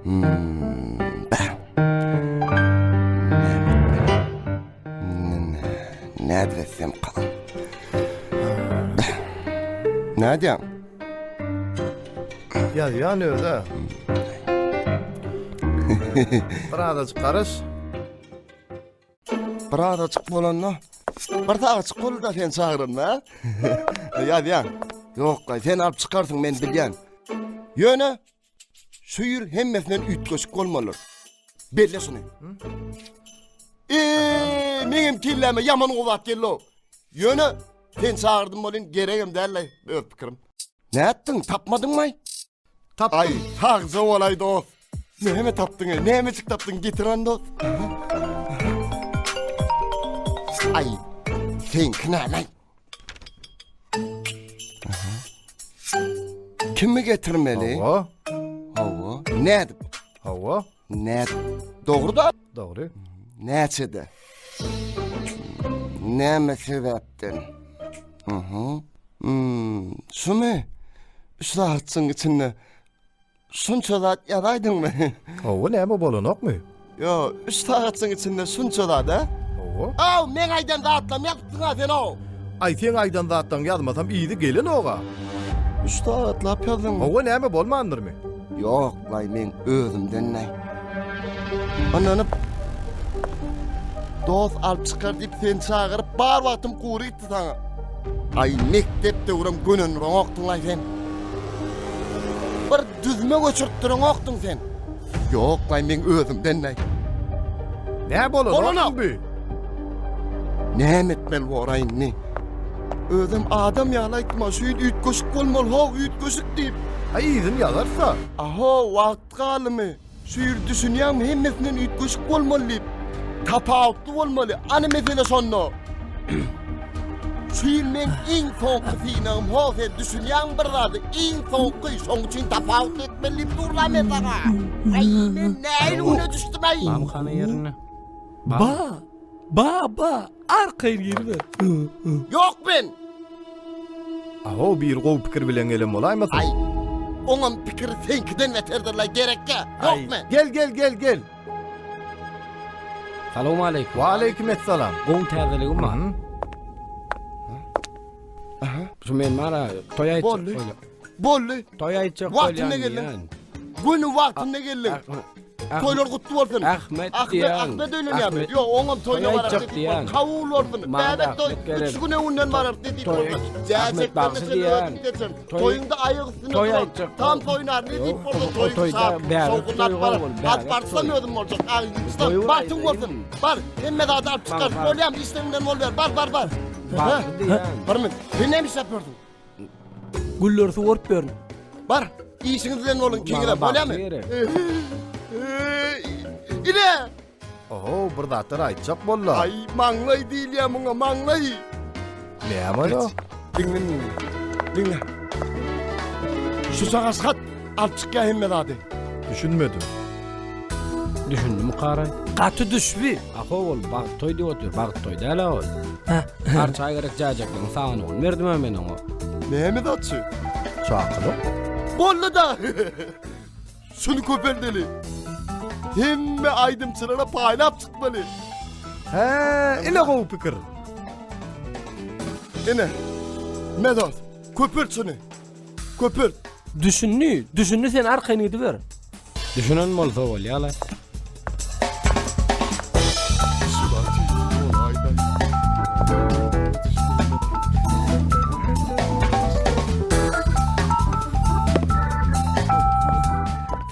Hmm, bäh. Näme etmeli? Nädip etsem kalam? Bäh. Nädýäň? Ýazýan öz-ä. Bir azajyk garaş. Bir azajyk bolanda, bir sagatjyk boldy-da seni çagyranda, a? Ýazýan. Ýok, sen alyp çykarsyň, men bilýän. Ýöne şu ýyl hemmesinden üýtgeşik bolmalydyr. Belle şuny. Eee, meňem kelläme ýaman gowy zat geldi-ow. Ýöne seni çagyrdym welin geregem däl-le, öz pikirim. Nätdiň, tapmadyňmy? Tapdym. Aý, sagja bolaý dost. Näme tapdyň, ey? Nämejik tapdyň, getir han dost. Aý, seňki näme? Kimi getirmeli? Hawa. Hawa. Nädip? Hawa. Nädip? Dogry da? Dogry. Näçede? Näme sebäpden? Mhm. Hmm, şumy? Üç sagatjyň içinde şunça zat ýazaýdyňmy? Hawa, näme bolanokmy? Ýo, üç sagatjyň içinde şunça zat, a? Hawa. Aw, meň aýdan zatlarymy ýazypsyň-a sen-ow! Aý, seň aýdan zatlaryňy ýazmasam yzy gelenok-a. Üç sagatlap ýazdyňmy? Hawa, näme bolmandyrmy? Ýok-laý, meň özümden-läý. Ynanyp, dost alyp çykar diýip seni çagyryp, bar wagtym gury gitdi saňa. Aý, mekdep döwrem gönendireňokdyň-laý sen. Bir düzme göçürtdireňokdyň sen. Ýok-laý, meň özümden-läý. Nä bolanok bu? Näme etmeli bor-aý indi? Özem adam ýaly aýtma, şu ýyl üýtgeşik bolmaly, how, üýtgeşik diýip. Aý, yzyny ýazarys-a. Aho, wagt galdymy? Şu ýyl düşünýäňmi, hemmesinden üýtgeşik bolmaly diýip. Tapawutly bolmaly, ana mesele şonda. Şu ýyl meň iň soňky synagym, how, sen düşünýäňmi bir zady? Iň soňky, şoň üçin tapawutly etmeli diýip dur-la men saňa. Aý, men nähili güne düşdüm-aý? Bamhana ýerinde. Ba! Ba, ba! Arkaýyn giriber. Ýok men! Ahow biri gowy pikir bilen gelen bolaýmasyn? Aý, oňam pikiri seňkiden beterdir-laý, gerekkä? Ýok men! Gel, gel, gel, gel. Salowmaleýkim. Waleýkim essalam. Gowy täzeligim bar. Şu men bar-a, toý aýtjak Boldy. bolýan. Boldy. Toý aýtjak Wagtynda bolýan geldiň. diýýän. Göni wagtynda geldiň. Toýlar gutly bolsun. Ahmet Ahmet, diýýän. Ahmet öýlenýärmi? Ahmet. Ýok, oňam toýuna Toý barar aýtjak diýip diýýän. Kabul bolsun. Maňa Bäbek toý Ahmet gerek. 3 gün öňünden barar ne diýip Toý- bolsun. Ahmet Jäjekden bagşy sen diýýän. özüň geçen. Toý- Toýuňda aýak üstünde Toý duran. aýtjak. Tam toýnar ne diýip Ýok, bolsun. o Toýuň toýda şap, bäbek şowhunlap toýy barar. bol, Az bäbek barsam toý. özüm boljak. Aý, Toýy Bagtyň aýdaýyn. bolsun. Bar, hemme zady alyp çykar. Bar, bar. Bolýam, işleriňden bol ber. Bar, bar, bar. Bagşy diýýän. Bir minut. Sen näme işläp ýörsüň? Gülleri suwaryp ýörün. Bar, işiňiz bilen boluň, ikiňizem, bolýamy? Ine! Oho, bir zatlar aýtjak boldy. Aý, maňlaý diýilýär muňa, maňlaý. Näme ol? Diňle indi. Diňle. Şu şagas hat alyp çykýar hemme zady. Düşünmedim. Düşündimi Karaý? Gaty düşbi. Aho ol bagt toý diýip otyr, bagt toý däl-ä ol. Arça gerek jäjekleriň sanyny berdim-ä men oňa. Näme zatçy? Çakylyk. Boldy-da. Şuny köpeldeli. Hemme aýdymçylara paýlap çykmaly. Hä, ine gowy pikir. Ine. Medos, köpelt şuny. Köpelt. Düşündi, düşündi sen arkaýyn gidiber. Düşünen bolsa bolýa-la.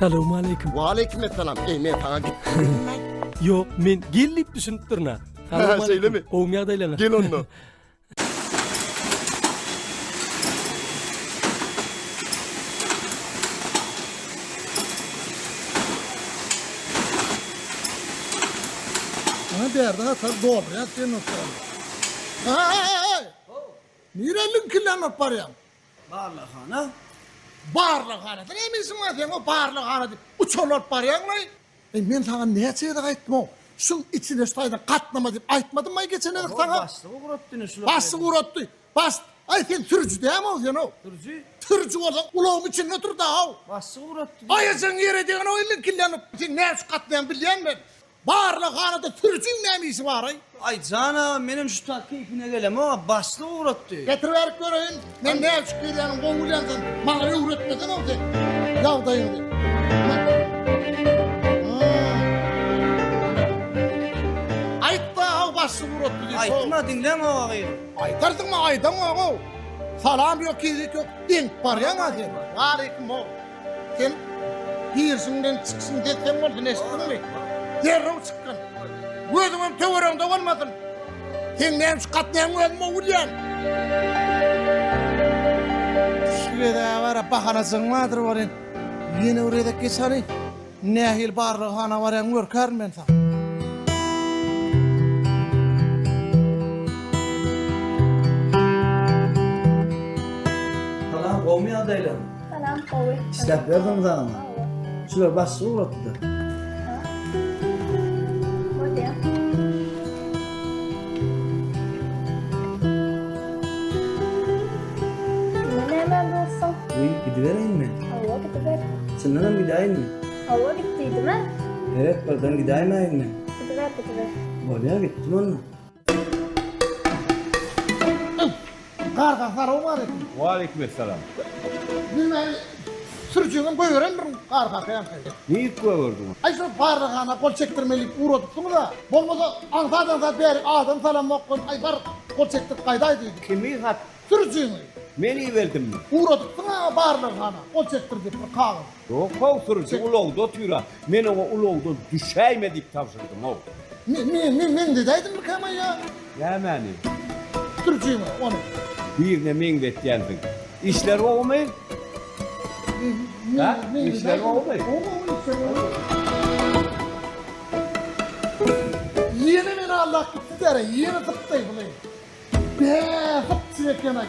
Salowmaleýkim. Waleýkim essalam. Eý, men saňa git. Ýok, men gel diýip düşünipdirin-ä. Şeýlemi? Gowumy ýagdaýlaryň? Gel onda. Ana bärde hatar doldurýas diýen otlar. Hey! Nirä liňkilläp alyp barýaň? Barlaghana. Barlaghanada näme işiň bar seň o barlaghana diýip uçarly alyp barýaňlaý? Eý, men saňa näçe gezek aýtdym-ow, şuň içine şu taýdan gatnama diýip aýtmadymmaý geçen gezek saňa? Başlyk ugratdy ine şular. Başlyk ugratdy. Baş, aý sen sürüji dämi-ow sen-ow? Sürüji. Sürüji bolsaň ulagyň içinde otur da-haw. Başlyk ugratdy. Aýajygyň ýere degeni o elliň killenip. Sen näme üçin gatnaýaň bilýän men. Barlaghanada sürüjiň näme işi bar-aý? Aý jan aga menem şu tak keýpine gelemok-a başlyk ugratdy. Getir bärik göreýin. Men näme üçin girýänimi gowy bilýän sen. Maňa öwretmesene sen ýagdaýyňy. Aýtda-haw başlyk ugratdy diýip. Aýtma diňläňok a gyz. Aýdarsyňmy aýdaňok-ow. Salam ýok, kirik ýok, eňip barýaň-a sen. Waleýkim-ow. Sen girişiňden çykyşyň des-deň bolsun, eşitdiňmi? Derrew çykgyn. Gözüňem töweregiňde bolmasyn. Seň näme üçin gatnaýaňy özüm gowy bilýän. Şu gezeg bara bahanajygyň bardyr welin, ýene bir gezek geç hany. Nähili barlaghana barýaň görkärin men saňa. Salam, gowmy ýagdaýlar? Salam, gowy. Işläp berdiňmi zaňyňy? Hawa. Şular başlyk ugratdy-da. Ha. Bolýa. Indi näme bolsun? Wiý, gidibereýinmi? Hawa, gidiber. Çyndanam gidäýinmi? Hawa, git diýdim-ä. Gerek birden gidäýmäýinmi? Gidiber, gidiber. Bolýa, gitdim onda. Garga salowmaleýkim. Waleýkim essalam. Bilmän sürüjiňem goýberendirin garga ýaňky. Nirip goýberdiň? Aý şol barlaghana gol çekdirmeli diýip ugradypsyňyz-a. Bolmasa aňsat-aňsat bäri adam salamok, aý bar gol çekdirip gaýdaý diýdi. Kimi hat? Sürüjiňi. Men iberdimmi? Ugradypsyň-a barlaghana gol çekdir diýip bir kagyz. Ýok-how, sürüji ulagda otyr-a. Men oňa ulagdan düşäýme diýip tabşyrdym-ow. Me, me, me, meňzedäýdimmikäm-aý ýa? Nämäni? Sürüjiňi, ony. Birine meňzetýänsiň. Işler gowumy? Hä? Işler gowumy? Gowy, gowy, işler gowy. Ýene meni aldap gitdi däre, ýene sypdy buly. Bä, sypjy eken-aý.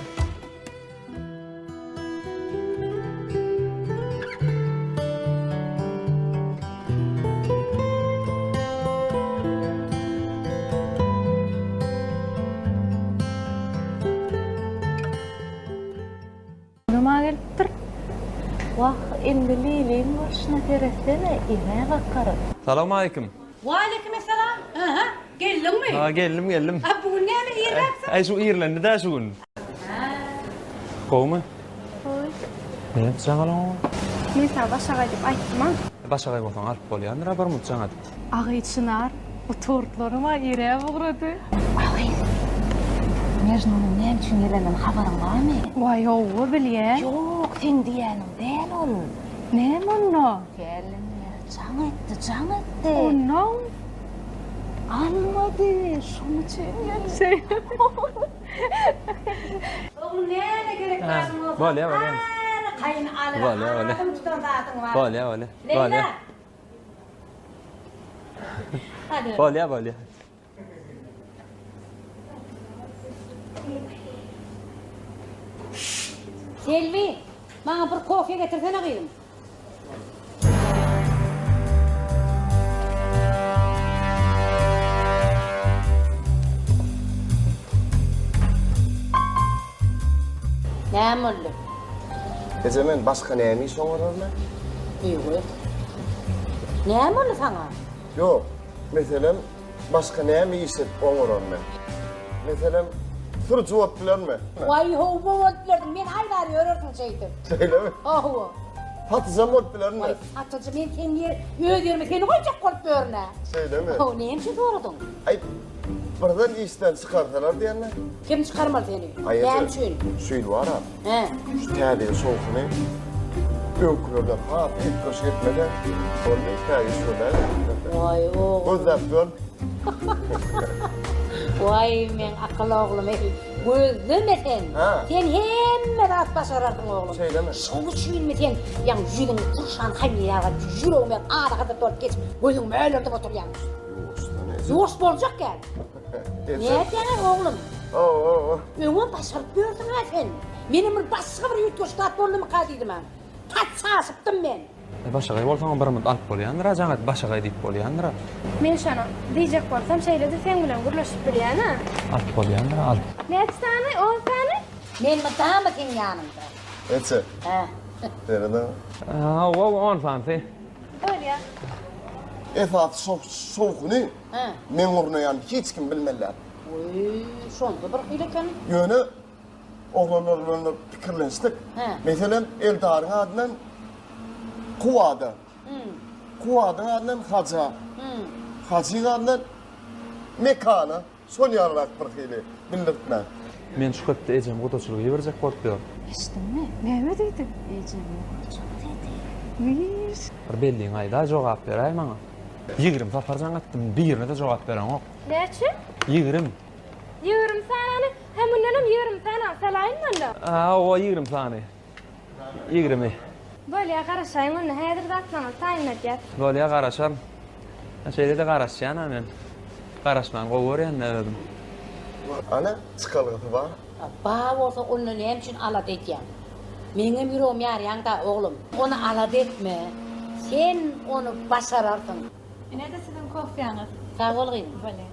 Numa gelipdir. Wah, indi Liliň bolşuna seretsene, ine bakarys. Salowmaleýkim. Waleýkimessalam. Aha, geldiňmi? Ha, geldim, geldim. A bu gün näme irräksiň? Äý, şu irlendi-dä şu gün. Gowumy? Gowy. Näme jaň alaňok? Men saňa başagaý diýip aýtdym-a. Başagaý bolsaň alyp bolýandyr-a bir munt jaň edip. Agy Çynar, bu tortlaryň-a iräp ugrady. Agy, Mejnunyň näme üçin gelenden habaryň barmy? Waý, hawa, bilýän. Ýok, seň diýýäniň däl ol. Näme onda? Gelin, jaň etdi, jaň etdi. Onnoň? Almady, şonuň üçin geldi. Şeýle. Oglum näme gerek zadyň bolsa Bolýa, bolýa. arkaýyn alyber. Bolýa, bolýa. Agzym tutan zadyň bar. Bolýa, bolýa. Leýla. Bolýa. Hadi. Bolýa, bolýa. Selbi, maňa bir kofe getirsene gyzym. Näme boldy? Eje men başga näme iş oňararyn-a? Eý, Näme boldy saňa? Ýok, meselem, Başga näme iş edip oňaryn men? Meselem, sürüji bolup bilermi? Waý, howwa bolup bilerdiň. Meni aýdar ýörersiň şeýdip. Şeýlemi? Hawa. Satyjam bolup bilermi? Waý, satyjy men seň ýer, öz ýerime seni goýjak bolup ýörün-ä. Şeýlemi? Hawa, näme üçin soradyň? Aý, birden işden çykarsalar diýende. Kim çykarmaly seni? Aý, eje, Näme üçin? Şu ýyl bar-a. Hä. Şu täze ýyl şowhuny öňkülerden has üýtgeşik etmeli. Boldy, täze ýyl şowhuny. Waý, oglum. Gözläp gör. Waý, meň akylly oglum, eý, gözleme sen. Hä. Sen hemme zat başararsyň, oglum. Şeýlemi? Şoň üçinmi sen ýaňy ýüzüňi turşan hamyr ýaly ýüregime aly-gadyr dolup geçip, gözüňi mölerdip oturýaň? Ýuwaşdan, eje. Ýuwaş boljak gel. Nädýäň-eý, oglum? Hawa. Öňem başaryp ýördüň-ä sen. Menem bir başga bir üýtgeşik zat boldumyka diýdim-ä. Tas çaşypdym men. Başagaý bolsaňam bir munt alyp bolýandyr-a, jaň edip başagaý diýip bolýandyr-a. Men şony diýjek bolsam şeýle-de seň bilen gürleşip bilýän-ä. Alyp bolýandyr-a, alyp. Näçe sany? On sany? Men mydama seň ýanyňda. Neçe? Hä. Serediň. Hawa, on sanysy. Bolýar. Esasy şow şowhuny Hä. meň gurnaýan hiç kim bilmeli däl. Oý, şonda bir hili eken. Ýöne oglanlar bilen bir pikirlenişdik. Hä. Meselem, Eldaryň adyndan Kuwada. Kuwadyň adyndan Haja. Hajyň adyndan Mekana. Şol ýalyrak bir hili bildirtmän. Men şu hepde ejemi gudaçylyga iberjek bolup ýörün. Eşitdiňmi? Näme diýdi? Ejemi gudaçylyk diýdi. Wiş. Bir belliňi aýdaý jogap beräý maňa. 20 sapar jaň etdim, birine-de jogap bereňok. Näçe? 20. 20 sanyny, hä mundanam 20 sany salaýynmy onda? Hawa, 20 sany. 20. Bolýa, garaşaýyň onda, häzir zatlaryňyzy taýynladýas. Bolýa, garaşaryn. Şeýle-de garaşýan-a men. Garaşmany gowy görýän-dä özüm. Ana, çykalgasy bar. Bar bolsa onda näme üçin alada edýäň? Meňem ýüregimi ýarýaň-da, oglum. Ony alada etme. Sen ony başararsyň. Ine-de siziň kofýaňyz. Sag bol gyzym. Bolýa.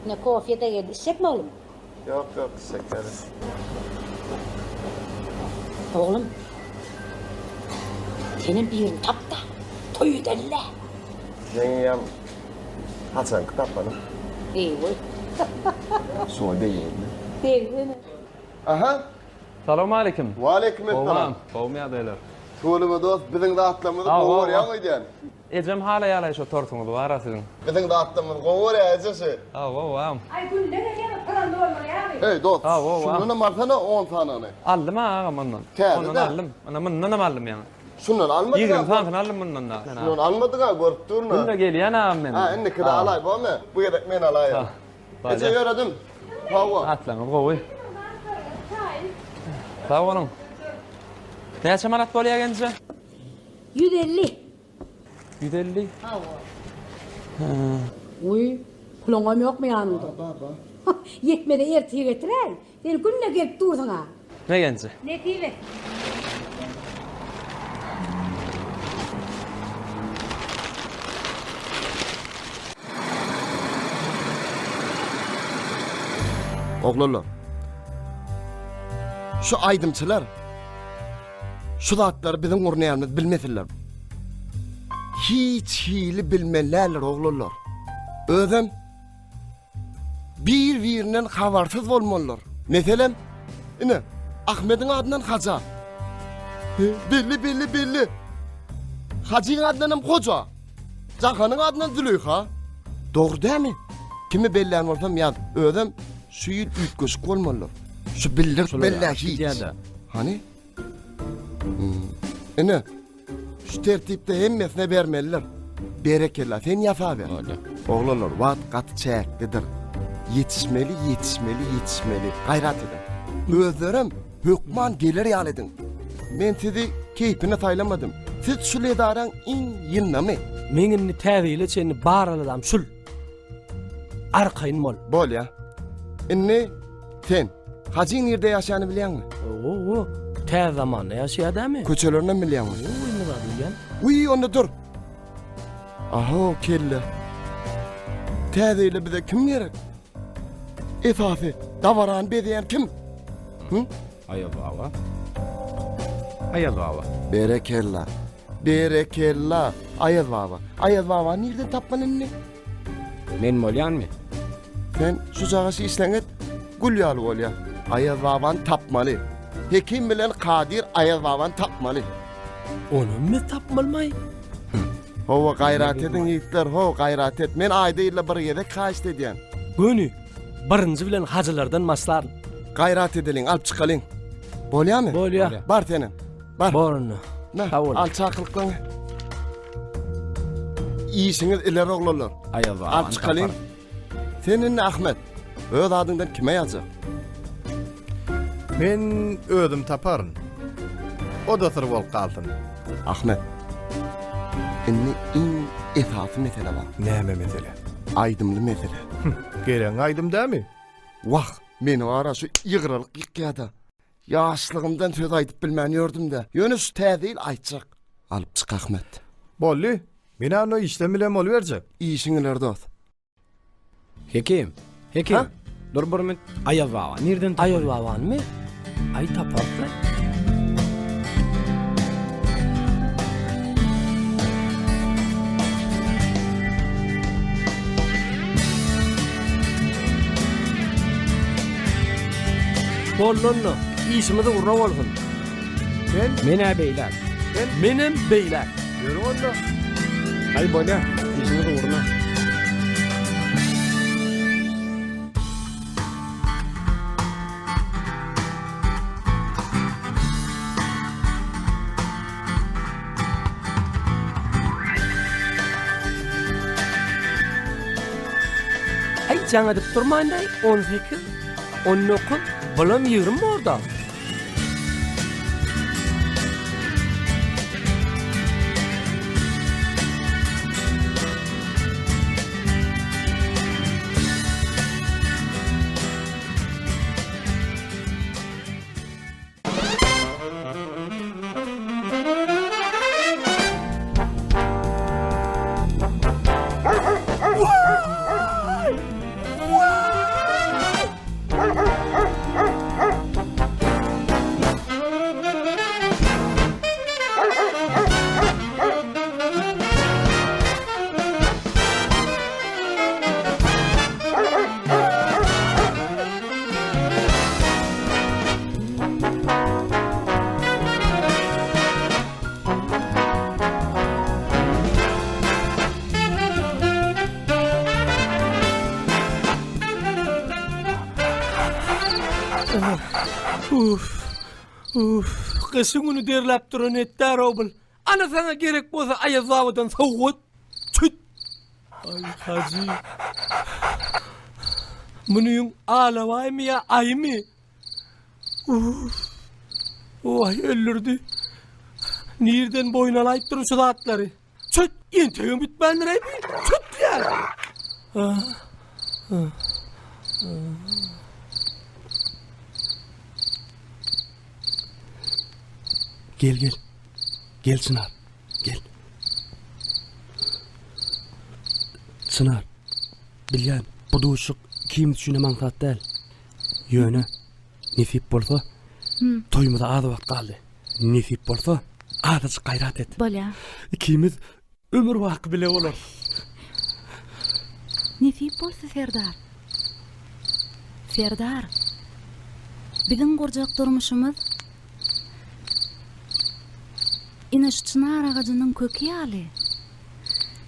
Ine, kofýe-de geldi. Içjekmi, oglum? Ýok, ýok, içjek Oglum, senem birini tap-da, toý edeli-dä. Meňňem haçanky tapanym. Eý-weý. Şuňa degýän-dä. Degsene. Aha. Salowmaleýkim. Waleýkim essalam. Gowumy ýagdaýlar? Tüweleme dost, biziň zatlarymyzy gowy görýäň öýdýän. Ejem halaýalaý şo tortuňyz bara siziň. Biziň zatlarymyzy gowy görýär eje şi. Hawa wam. Aý günde gelýäňiz gyran doldurýarmy. Heý dost şundanam alsana on sanyny. Aldym a agam ondan. Täze Ondan dä. aldym. Ana mundanam aldym ýaňy. Şundan almadyk 20 sanysyny aldym mundan da. Şundan almadyk a görüp durun a. Günde gelýän agam men. Ha indikide alaý bormy? Bu gezek men alaýyn. Eje ýöredim. Hawa. Atlaryňyz gowy. Sag boluň. Näçe manat bolýar genje? 150. 150. Hawa. Wiý, puluňam ýokmy ýanyňda? Bar, bar. Ýetmese ertir getiräý. Sen günde gelip dursuň-a. Ne genje? Nesip et. Oglanlar. Şu aýdymçylar Şu zatlary biziň gurnaýanymyzy bilmesinler. Hiç hili bilmeliler oglanlar. Özem bir-birinden habarsyz bolmalylar. Meselem, ine, Ahmediň adyndan Haja. Belli, belli, belli. Hajyň adyndan hem Hoja. Jahanyň adyndan Züleyha. Dogry dämi? Kimi bellän bolsam ýaz. Özem şu ýyl üýtgeşik bolmalylar. Şu bildir bellä hiç. Hany? Hmm. Ine, şu tertipde hemmesine bermelidir. Berekella, sen ýasaber. Oglanlar, wagt gaty çäklidir. Ýetişmeli, ýetişmeli, ýetişmeli. Gaýrat ediň. Özlerem hökman geler ýaly ediň. Men sizi keýpine saýlamadym. Siz şul edaraň iň ýyndamy. Meň indi täze ýyla çenli bar aladam şul. Arkaýyn bol. Bolýa. Indi sen Hajyň nirde ýaşaýanyny bilýäňmi? Owo, täze zamanda ýaşaýar dämi? Köçelerinem bilýäňmi? Owo, indi zat bilýän. Wiý, onda dur. Aho, kelle. Täze ýyla bize kim gerek? Esasy dabarany bezeýän kim? Hı? Aýaz baba. Aýaz baba. Berekella. Berekella. Aýaz baba. Aýaz babany nirden tapmaly indi? Men bolýanmy? Sen şu jagaşy işleň et, gül ýaly bolýa. Aýaz babany tapmaly. Hekim bilen Kadyr Aýaz babany tapmaly. Onam biz tapmalymaý? Hawa, gaýrat ediň ýigitler, ho, gaýrat et. Men aýda ýylda bir gezek haýyşt edýän. Göni birinji bilen hajylardan başlaryn. Gaýrat edeliň, alyp çykalyň. Bolýamy? Bolýa. Bar senem. Bar. Bor onda. Nah, Sag bol. al çakylyklaňy. Işiňiz ileri oglanlar. Aýaz babany Alyp çykalyň. Sen indi Ahmet, öz adyňdan kime ýazjak? Men özüm taparyn. O-da syr bolup galsyn. Ahmet, indi iň esasy mesele bar. Näme mesele? Aýdymly mesele. Geregiň aýdym dämi? Wah, meni bar-a şu ýygralyk ýykýa-da. Ýaşlygymdan söz aýdyp bilmän ýördüm-de. Ýöne şu täze ýyl aýtjak. Alyp çyk Ahmet. Boldy. Men-ä onda işlem bilen boluberjek. Işiň ileri dost. Hekim, Hekim. Ha? Dur bir minut. Aýaz baba nirden tapaly? Aýaz babanymy? Aý taparys-la. Boldy onda, işimiz ugruna bolsun. Sen? Men-ä beýläk. Sen? Menem beýläk. Ýörüň onda. Aý bolýa, işiňiz ugruna. Aý jaň edip durmaýyndaý, 18, 19, bulam 20 borda. Uf, uf, gyşyň güni derläp duran etdär obul. Ana saňa gerek bolsa Aýaz babadan sowgat. Çüt. Aý, hajy. Munyň alabaýmy ýa aýymy? Uf. Waý, öldürdi. Nirden boýun alaýypdyryn şu zatlary? Çüt, entegem bitmändir-eý bi. Çüt diýýän. Gel, gel. Gel Çynar. Gel. Çynar. Bilýän, bu duşuşyk ikimiz üçinem aňsat däl. Ýöne nesip bolsa, toýumyza az wagt galdy. Nesip bolsa, azajyk gaýrat et. Bolýar. Ikimiz ömür baky bile bolarys. Nesip bolsa, Serdar. Serdar, biziň gurjak durmuşymyz ine şu çynar agajynyň köki ýaly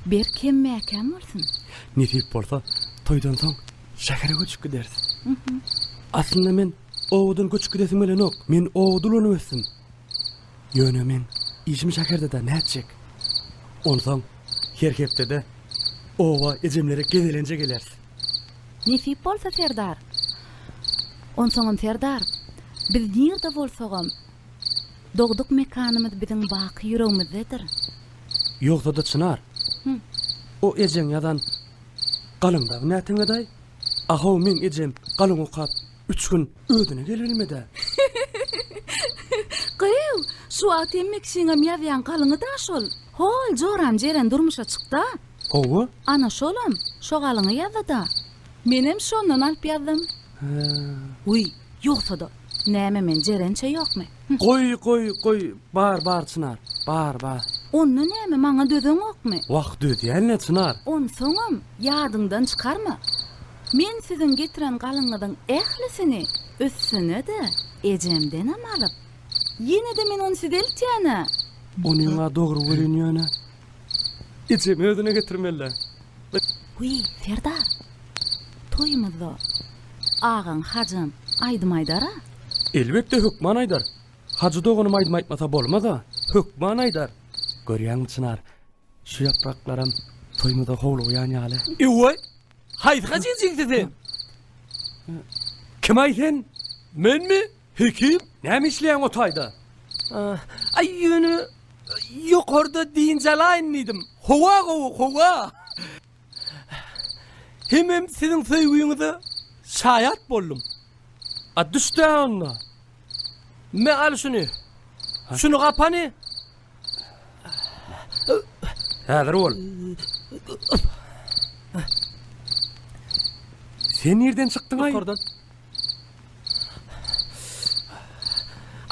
berk hem mäkäm bolsun. Nesip bolsa, toýdan soň şähere göçüp gideris. Aslynda men obadan göçüp gidesim gelenok. Men obada ulanyp ösdüm. Ýöne meň işim şäherde-dä, nätjek? Onsoň her hepdede oba ejemlere gezelenje geleris. Nesip bolsa, Serdar. Onsoňam, Serdar, biz nirde bolsagam, dogduk mekanymyz biziň baky ýüregimizdedir. Ýogsa-da, Çynar, o ejeň ýazan galyň dagy näteňedaý? Ahow, meň ejem galyň okap, üç gün özüne gelibilmed-ä. Gyýw, şu wagt hemme kişiňem ýazýan galyňy-da şol. Hol, joram Jeren durmuşa çykd-a. Hawa. Ana şolam, şo galyňy ýazdy-da. Menem şondan alyp ýazdym. Hä. Wiý, ýogsa-da, näme men Jerençe ýokmy? Goý, goý, goý, bar, bar, Çynar, bar, bar. Onda näme, maňa dözeňokmy? Wah, dözýän-le, Çynar. Onsoňam, ýadyňdan çykarma. Men siziň getiren galyňyzyň ählisini, üstüne-de, ejemdenem alyp, ýene-de men ony size eltýän-ä. Onyň-a dogry welin ýöne, ejemi özüne getirmeli-dä. Wiý, Serdar, toýumyzda agaň Hajam aýdym aýdar-a? Elbetde, hökman aýdar. Hajy doganym aýdym aýtmasa bolmaz-a. Hökman aýdar. Görýäňmi, Çynar, şu ýapraklaram toýumyza howlugýan ýaly. Ewaý, haýsy Hajyň jigisi sen? Kim-aý sen? Menmi? Hekim? Näme işleýäň o taýda? Aý, ýöne ýokarda dynç alaýyn diýdim. Howa gowy, howa. Hemem siziň söýgüňize şaýat boldum. A düşdä onda. Me al şuny. Şuny gapany. Häzir bol. Sen nirden çykdyň aý? Ýokardan.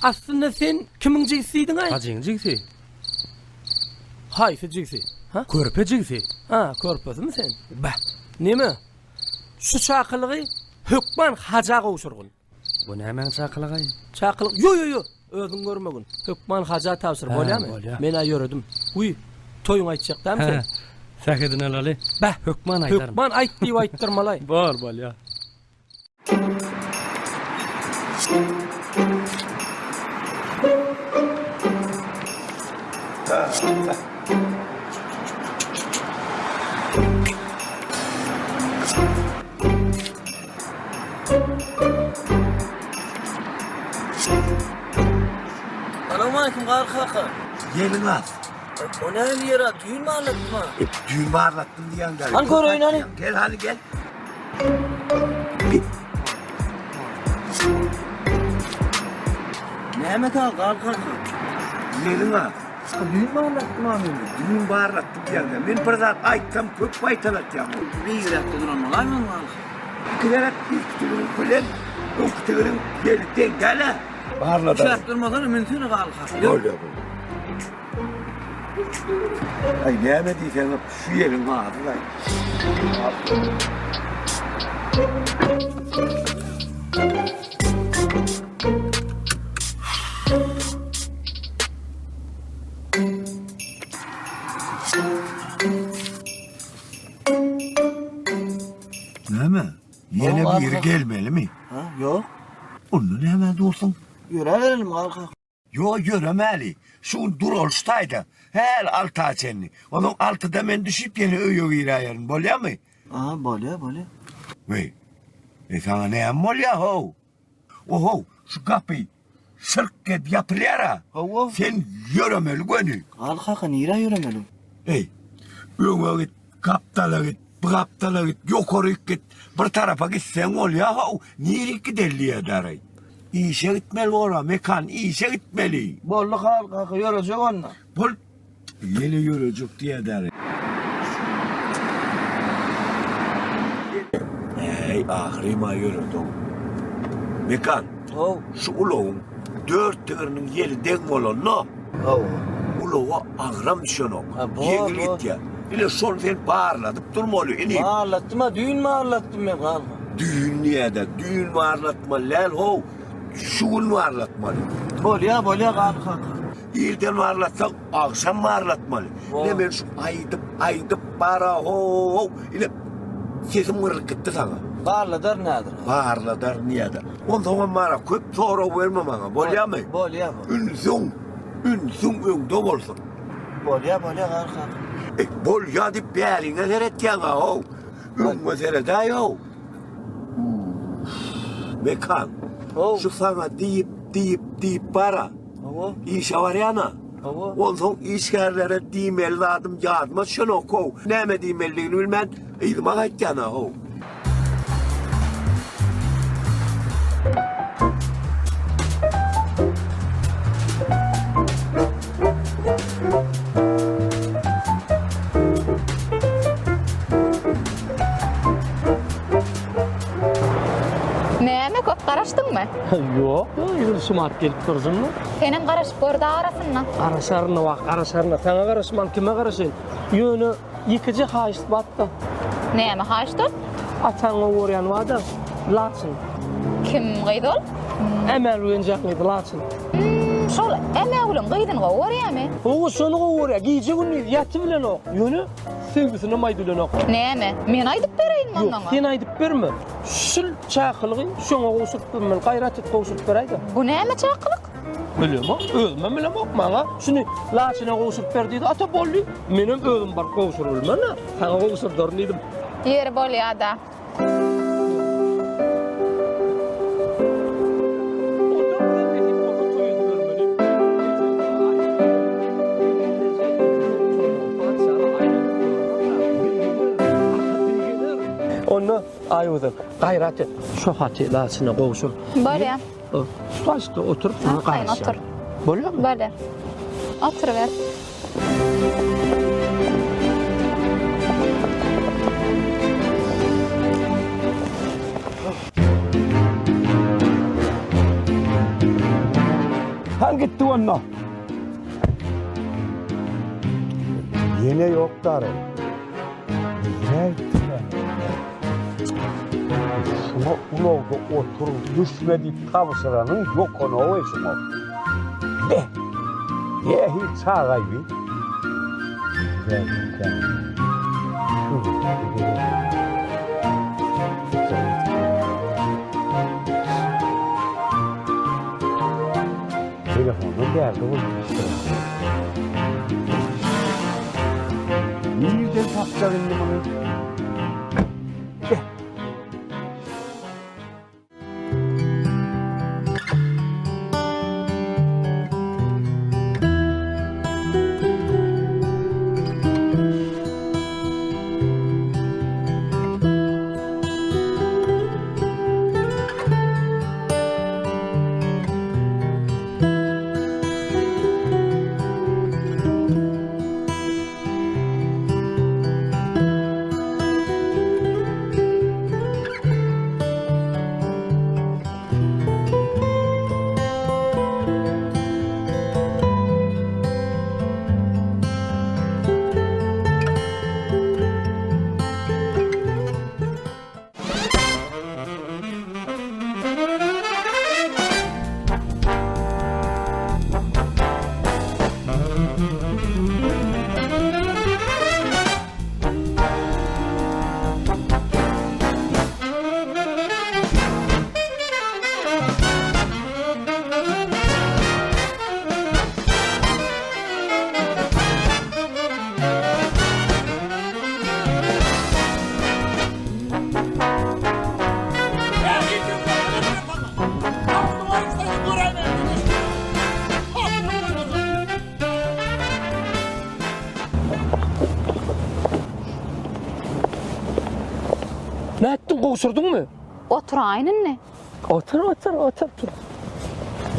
Aslynda sen kimiň jigisi diýdiň-aý? Hajyň jigisi. Haýsy jigisi? Ha? Körpe jigisi. Ha, körpesimi sen? Beh. Neme? Şu çakylygy hökman Haja gowşurgyn. Bu nämäň çakylygy? Çakylyk, ýo, ýo, ýo, özüň görmegin. Hökman haja tabşyr, bolýamy? Bolýa. Men-ä ýöredim. Wiý, toýuňy aýtjak dämi sen? Hä, sähedini alaly. Bäh! Hökman aýdaryn. Hökman aýt diýip aýtdyrmalaý. Bor, bolýa. Salowmaleýkim Gar kaka. Ýeliň az. O näme ýer-a, düýn barlatdyma. Düýn barlatdym diýýäň däl. Hany göreýin hany. Gel hany gel. Näme ka Gar kaka? Ýeliň az. Düýn barlatdym-a men. Düýn barlatdym diýýäň däl. Men bir zat aýtsam köp gaýtalatýaň. Beýigräkde duran bolaýmaň Gar kaka. Iki gezek ilki tigiriň bilen öňki tigiriň ýeli deň däl-ä. Barladaryn. Işläp durmasana münsene Gar kaka. Bolýar bolýar. Aý näme diýseňem şu ýeliň ady-laý. Näme? Ýene biri gelmelimi? Ha, ýok. Onda nämä dursuň? Ýöräberelim Gar kaka. Ýok, ýöremäli. Şu gün duraly şu taýda. Häli alta çenli. Onsoň altyda men düşüp ýene öýe giräýerin. Bolýamy? Aha, bolýa, bolýa. Weý. Eý, saňa näme bolýa, how? Ohow, şu gapy şyrk edip ýapylýar-a. Hawa. Sen ýöremeli göni. Gal kaka, nirä ýöremeli? Eý, öňe git, gapdala git, bu gapdala git, ýokaryk git. Bir tarapa gitseň bolýa-how, nirik gideli diýýär-däreý. Işe gitmeli bor-a, Mekan, işe gitmeli. Boldy, Gal kaka, ýörejek onda. Bol, ýene ýörejek diýýär-däreý. Äý, ahyrym-a ýöredi-ow. Mekan, şu ulagyň dört tigiriniň ýeli deň bolanda, ulaga agram düşenok, ýeňil gitýär. Ine, şony sen barladyp durmaly, inim. Barlatdym-a, düýn barlatdym men, galma. Düýn diýýär-dä, düýn barlatmaly däl-how, şu gün barlatmaly. Bolýa, bolýa, Garry kaka. Irden barlatsaň, agşam barlatmaly. Ine, men şu aýdyp, aýdyp bara-how, ine, sesim gyrylyp gitdi saňa. Barladaryn häzir. Barladaryn diýýär-dä. Onsoňam bara köp sorag berme maňa, bolýamy? Bolýa, bolýa. Ünsüň, ünsüň öňde bolsun. Bolýa, bolýa, Garry kaka. Eý, bolýa diýip bäriňe seretýäň-a-how. Öňüňe seredäý-ow. Mekan, şu saňa diýip, diýip, diýip bar-a. Hawa. Işe barýan-a. Hawa. Onsoň işgärlere diýmeli zadym ýadyma düşenok-how. Näme diýmelidigini bilmän, yzyma gaýtýan-a-how. Näme köp garaşdyňmy? Ýok, ýyl şumat gelip dursunmy? Senem garaşyp gör-de arasynda. Garaşaryn wah, garaşaryn. Saňa garaşman kime garaşaýyn? Ýöne ýekeje haýyşt bar-da. Näme haýyşt ol? Ataň gowy görýän bar-da, Laçyn. Kim gyz ol? Ämägül enjäň gyzy Laçyn. Hum, şol Ämägülüň gyzyny gowy görýämi? Hawa, şony gowy görýär. Gije-gündiz ýatybilenok. Ýöne söýgüsinem aýdybilenok. Näme, men aýdyp bereýinmi onda Ýok, oňa? sen aýdyp berme. Şul çakylygy şoňa gowşuryp bermeli. Gaýrat et, gowşuryp beräý-de. Bu näme çakylyk? Bilemok, özümem bilemok. Maňa şuny Laçyna gowşuryp ber diýdi. Ata boldy. Menem özüm baryp gowşurybilmen-ä. Saňa gowşurdaryn diýdim. Ýeri bolýa-da. Onda Aýgözel, gaýrat et, şo haty Laçyna gowşur. Bolýa. Başda oturyp saňa garaşýan. Otur. Bolýarmy? Bolýar. Oturyber. Han gitdi onda. Ýene ýok dary. Nirä gitdi? Şuňa ulagda otur, düşme diýip tabşyranyň ýokanow-eý şuňa. Be! Nähili çagaý bi? Telefondan bärde bolup gitdi. Nirden tapjak indi muny? Nätdiň, gowşurdyňmy? Oturaýyn indi. Otur, otur, otur.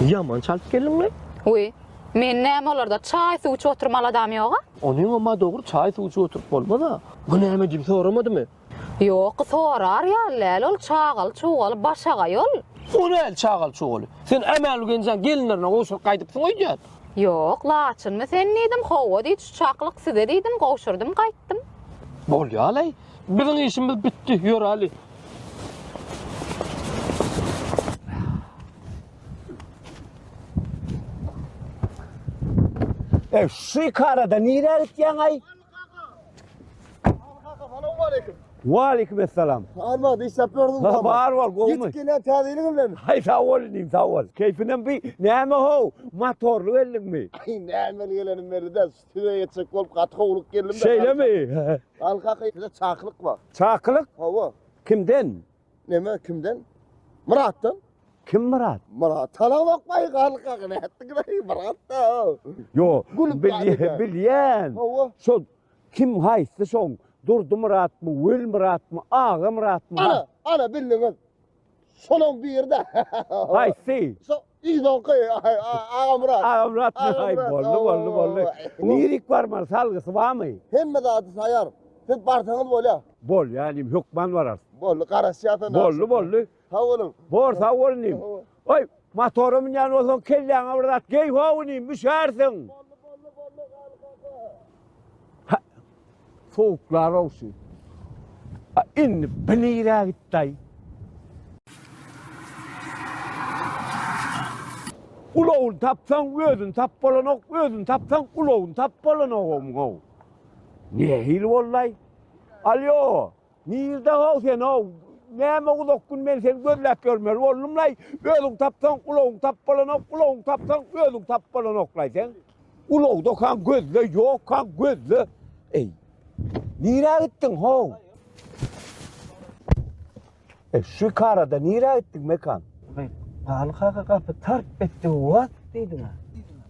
Ýaman çalt geldiň-le. Wiý, men näme olarda çaý-suw içip oturmaly adam ýog-a? Onyňam-a dogry, çaý-suw içip oturyp bolmaz-a. Bu näme diýip soramadymy? Ýok, sorar ýaly däl ol, çagaly-çugaly başagaý ol. O näl çagaly-çugaly? Sen Ämälu genjäň gelinlerine gowşuryp gaýdypsyň öýdýän. Ýok, Laçynmy sen diýdim, hawa diýdi, şu çakylyk size diýdim, gowşurdym gaýtdym. Bolýa-laý, biziň işimiz bitdi, ýöräli. Eý, şu ikarada nirä gitýäň-aý? Salowmaleýkim. Waleýkim essalam. Armady işläp ýördüň. Ha, bar bol, gowumy? Ýetip gelýän täze ýylyň bilen. Haý, sag bol inim, sag bol. Keýpinem bi, näme how, motorly geldiňmi? Aý, nämeli gelenim belli däl, size ýetjek bolup gaty howlugyp geldim-de. Şeýlemi? Al kaka, size çakylyk bar. Çakylyk? Hawa. Kimden? Neme, kimden? Myratdan. Kim Myrat? Myrat tanamokmaý garlyk nätdiňlaý Myrat da. Ýo, bilýän. Hawa. Şol kim haýsy şoň? Durdy Myratmy, Weli Myratmy, Aga Myratmy? Ana, ana bildiňiz. Şolaň biri-de. Haýsy? Şo yzonky Aga Myrat. Aga Myratmy? Aý, boldy, boldy, boldy. Nirik barmaly, salgysy barmy? Hemme zady saýar. Siz barsaňyz bolýar. Bolýar inim, hökman bararys. Boldy, garaşýas onda. Boldy, boldy. Sag boluň. Bor, sag bol inim. Oý, motora münýän bolsaň kelläňe bir zat geý how inim, üşärsiň. Boldy, boldy, boldy, Garly kaka. Hä, sowuklar-ow şu. A, indi bi nirä gitdi-aý? Ulagyny tapsaň, özüni tap bolanok, özüni tapsaň, ulagyny tap bolanogam-ow. Nähili boldy-aý? Alýo! Nirde-how sen-ow? Näme uzak gün men seni gözläp ýörmeli boldum-laý? Özüň tapsaň, ulagyň tap bolanok, ulagyň tapsaň, özüň tap bolanok-laý sen. Ulagdakaň gözle, ýokkaň gözle. Eý, nirä gitdiň-how? E, şu ikarada nirä gitdiň, Mekan? Garly kaka gapy tarp etdi, was diýdiň-ä.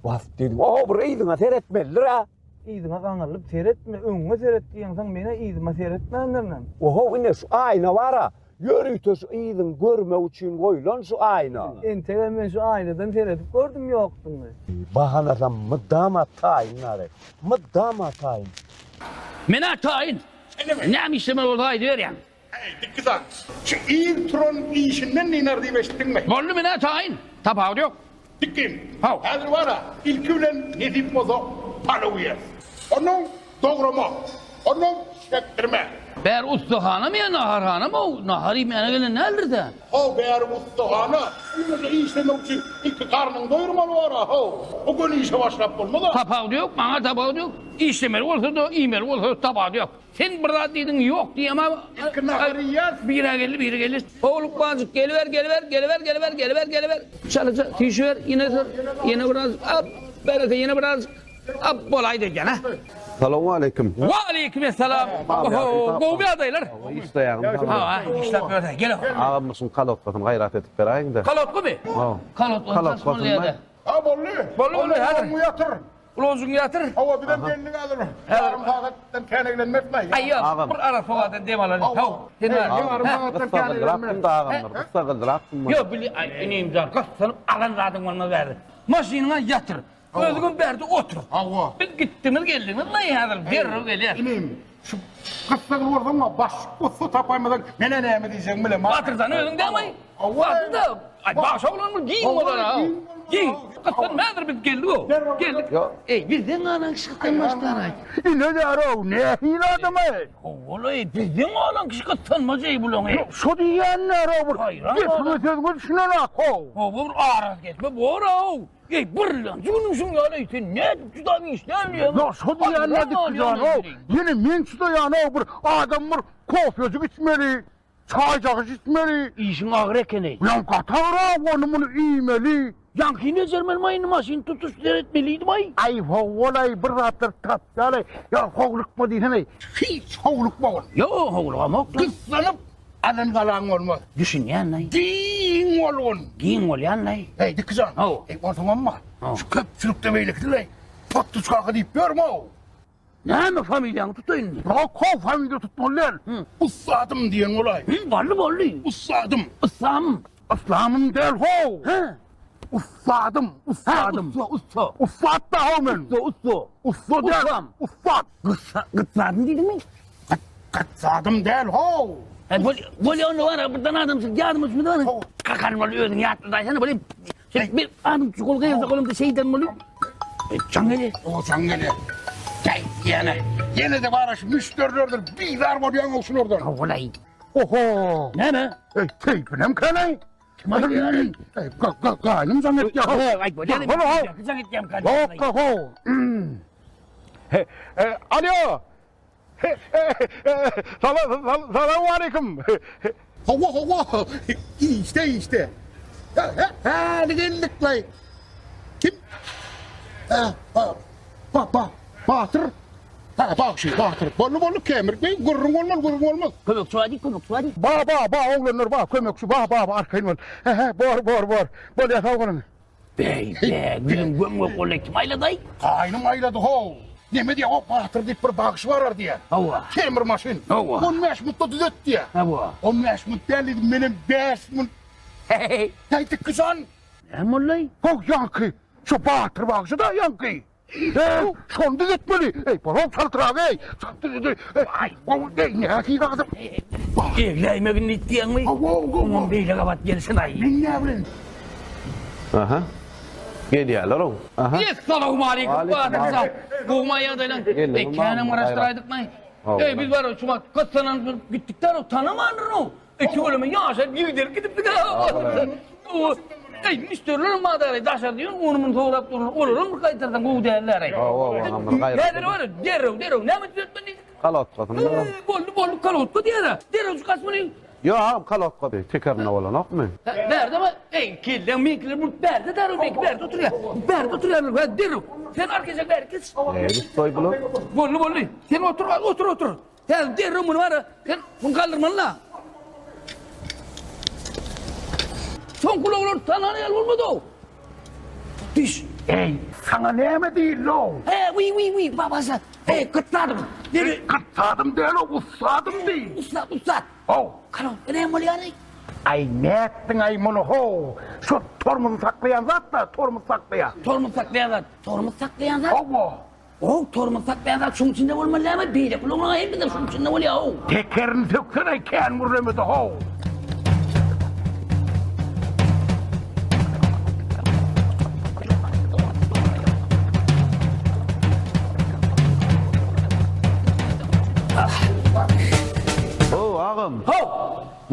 Was diýdiň. O, bir yzyňa seretmelidir-ä. Yzyňa gaňrylyp seretme, öňüňe seret diýeňsoň, men-ä yzyma seretmändirinem. Oho, ine şu aýna bar-a, ýörite şu yzyňy görmek üçin goýlan şu aýna. Entegem men şu aýnadan seredip gördüm ýokdugyny. Bahanasam mydama taýyn Nary, mydama taýyn. Men-ä taýyn. Näme işlemeli bolsa aýdyberýäň. Äý, dikgizan, şu ir turan işinden dynar diýip eşitdiňmi? Boldy, men-ä taýyn. Tapawudy ýok. Dikgin, Haw. häzir bar-a, ilki bilen nesip bolsa palaw iýeris. Onnoň dograma. Ondan çekdirme. Bäri ussahanamy ýa naharhanamy ow? Nahar iýmäne gelen däldir-dä. How, bäri ussahana. Ýöne işlemek üçin ilki garnyňy doýurmaly bor-a, how. Bu gün işe başlap bolmaz-a. Tapawudy ýok, maňa tapawudy ýok. Işlemeli bolsa-da, iýmeli bolsa-da tapawudy ýok. Sen bir zat diýdiň, ýok diýemä. Ilki nahar iýýäs. Biri geldi, biri geldi. How, lukmanjyk, geliber, geliber, geliber, geliber, geliber, geliber. Çalaja süýşüber, ýene sür, ýene biraz, ap, bereke, ýene biraz. Ap bolaýdy gene. Salowmaleýkim. Waleýkim essalam. Oho, gowy ýagdaýlar. Işleýäňmi? Hawa, işläp ýörse. Gel. Agam şuň kolodkasyny gaýrat edip beräýiňdä. Kolodkamy? Hawa. Kolodkasyny ýa-da. Ha boldy. Boldy, boldy, häzir. Ulagyňy ýatyr. Ulajyňy ýatyr. Hawa, bizem geldik häzir. Ýarym sagatdan kän eglenmeris-laý. Aý, ýok, bir ara sowadan dem alaly. Haw, sen bar. Ýarym sagatdan kän eglenmeris. Gyssagyldyrapdym-da agamlar, gyssagyldyrapdym. Ýok, bili, aý, inim jan, gyssanyp alan zadyň bolmaz bärde. Maşynyňa ýatyr. Özüňem bärde otur. Hawa. Biz gitdimiz geldiňiz laý häzir derrew gelýäs. Inim, şu gyssagly bolsaň baş ussa tapaýmasaň menä näme diýjegimi bilemok. Batyrjan özüň dämi? Batyrda, aý bagşy oglan bul giň bolar-a. Giň. Gyssanma häzir biz geldik-ow. Geldik. Eý, bizden galan kişi gyssanmaçlar-aý. Ine ýar-ow, nähili adam-aý? Hawa-laý, bizden galan kişi gyssanmaç-eý bulaň-eý. Ýok, şo diýýänler-ow bir gepiňe sözüňe düşünenak-ow. Hawa, bir arazgesme bor-ow. Eý, birlenji günüň şuň ýaly, sen nädip çydap işlän diýýäň? Ýa şo diýýänler dikgijan-ow, ýene men çydaýan-ow, bir adam bir kofejik içmeli, çaýjagys içmeli. Işiň agyr eken-eý. Ýa gaty agyr-ow, ony muny iýmeli. Ýaňky nejermenmaý indi maşyny tutuş seretmelidim-aý. Aý, ho-ol-aý, bir zatlar tapýar-aý. Ýa howlukma diýsene. Hiç howlukma ol. Ýok, howlugamok. Gyssanyp Alan galaň bolmaz. Düşünýän-laý. Giň bolgun. Giň bolýan-laý. Eý, Dikijan. Haw. Eý, onsoňam-a, şu köpçülikde beýlekisi-leý, Potdyç kaka diýip ýörme-ow. Näme familiýaňy tutaýyn indi? Ýok, how, familiýa tutmaly däl. Ussadym diýen bolaý. Hü, boldy, boldy. Ussadym. Yslamym. Yslamym däl, how. Hä? Ussadym, ussadym. Hä, ussa, ussa. Ussat-da, how men. Ussa, ussa. Ussa däl, Ussam. ussat. Gyssa, gytsadym diýdiňmi? Gytsadym däl, how! He, bol, bolýa onda bar, birden adam çyk, ýadyma düşmedi bar. Kakan bol, özüň ýatladaýsana, bolýa. Sen bir adam çyk, ol gyýylsa golumda şeýden bolýa. E, jaň gelýär. O, jaň gelýär. Gel, ýene. Ýene-de bar, şu müşderilerdir, bizar bolýaň-ow şulardan. Hawa-laý. Oho! Näme? Eý, keýpinem kän-eý. Kim aýdýar? Eý, gaýnym jaň etýär. He, aýt, bolýa. Jaň etýär. Ýok, how. Alýo! Salowmaleýkim! Hawa, hawa, işde, işde. Häli geldik-laý. Kim? Ba, ba, Batyr. Ha, bagşy, Batyr. Boldy, boldy, Kemir. Gürrüň bolmaz, gürrüň bolmaz. Kömekçi bar diý, kömekçi bar diý. Ba, ba, ba, oglanlar, ba, kömekçi, ba, ba, arkaýyn bol. He, he, bor, bor, bor. Bolýa, sag boluň. Beý, be, ýüzüň göm-gök boldy, kim aýlady-aý? Gaýnym aýlady how. Neme diýýär, o Batyr diýip bir bagşy barar diýýär. Hawa. Temir maşyn. Hawa. On bäş minutda düzet diýýär. Hawa. On bäş minut däl diýdim, menem bäş minut. Heý. Heý, Dikgijan. Näme boldy-aý? How, ýaňky, şo Batyr bagşy-da ýaňky. Eý, şony düzetmeli. Eý, bol-ow çaltrak, eý. Aý, gowy, eý, nähili adam. Egläýmegin diýip diýýäňmi? Hawa, hawa. Oňam beýle gabat gelsin-aý. Men näbileýin. Aha. Gelýärler-ow. Aha. Essalawmaleýkim, Batyr jan. Gowumy ýagdaýlaň? Eý, känem garaşdyraýdykmy? Eý, biz bar, şu wagt gyssanan gitdik-dä, tanamandyryn-ow. Eý, tüweleme ýaşaryp ýigdelip gidipdik-ä, Batyr jan. Eý, müşderilerem bar-da, daşary diýen, ony-muny sorap durlar. Olaram bir gaýtarsaň gowy däldir-eý. Hawa, oňam bir gaýrat. Häzir bar, derrew, derrew, näme düzetmeli diýdik? Kolodkasyny. Eý, boldy, boldy, kolodka diýer-ä. Derrew çykarsyn muny. Ýok, agam, kolodka tekerinde bolanokmy? Hä, bärde bar. Eý, kelläň meňkiler bu bärde derrew, meňki bärde oturýar. Bärde oturýarlar, hä, derrew. Sen arkaja bäri geç. Eý, gustoý bular. Boldy, boldy. Sen otur, otur, otur. Häzir derrew muny bar-a, sen muny galdyrmaly-la. Soňky ulaglar tanan ýaly bolmady-ow. Düş. Eý, saňa näme diýildi-ow? Hä, wiý, wiý, wiý, babajan. Eý, gytsadym. Eý, gytsadym däl-ow, ussadym diý. Ussat, ussat. How. Kalo, näme bolýar-eý? Aý, nätdiň-aý muny, how? Şo tormozy saklaýan zat-da, tormoz saklaýan. Tormoz saklaýan zat. Tormoz saklaýan zat? Hawa. How, tormoz saklaýan zat şuň içinde bolmaly dälmi? Beýleki ulaglaryň hemmesi şuň içinde bolýar, how. Tekerini söksene, kän gürlemede, how.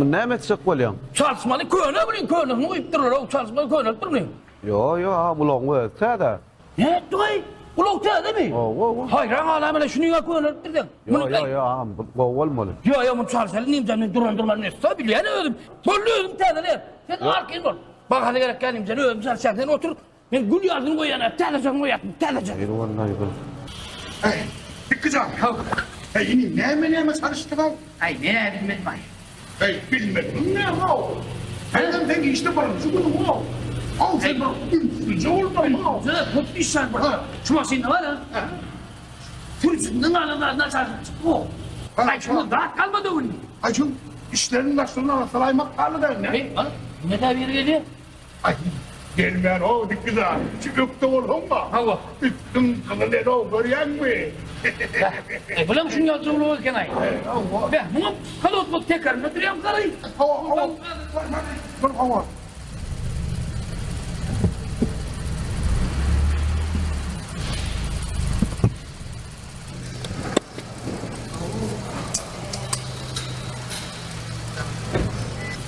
Muny näme etjek bolýaň? Çalyşmaly köne bilen könesini guýup durlar-ow, çalyşmaly könelip durmy? Ýo, ýo, agam ulagyň özi täze. Nätdiň-eý? Ulag täzemi? Hawa, hawa. Haýran galaýmaly, şunyň-a könelipdir sen. Ýo, ýo, ýo, agam, bu gowy bolmaly. Ýo, ýo, muny çalyşaly, nimjan, men duran durman ussa bilýän özüm. Boldy özüm täzeleýän. Sen arkaýyn bol. Bahasy gerek däl, nimjan, özüm çalyşýan. Sen otur, Men gül ýalysyny goýýan, täzejesini goýýaryn, täzeje. Ýeri wallahi bir. Eý, Dikgijan. Haw. Eý, inim, näme näme çalyşdyň-aw? Aý, men-ä bilmedim-aý. Eý, bilmediň näme-ow? Häzem seň işde birinji günüň-ow. Haw, sen bir ünslüje bolmaly-ow. Ünslüje, köp iş bar bir. Şu maşynda bar-a. Sürüjisinden galan zadyny çalşyp çykdy-ow. Aý, şunda zat galmady indi. Aý, şu işleriň daşlygyny arassalaýmak galdy-da indi. Eý, ana, nä biri gelýär? Aý, gelmän-ow, Dikgizar, şu ökde bolsaň-a. Hawa. Üstüň gyzyl el-ow, görýäňmi? Beh, eý, bulam şuň ýaly jowluk eken-aý. Hawa. Beh, muňam kolotmak tekerinde durýan garaý. Hawa, hawa. Dur, hawa.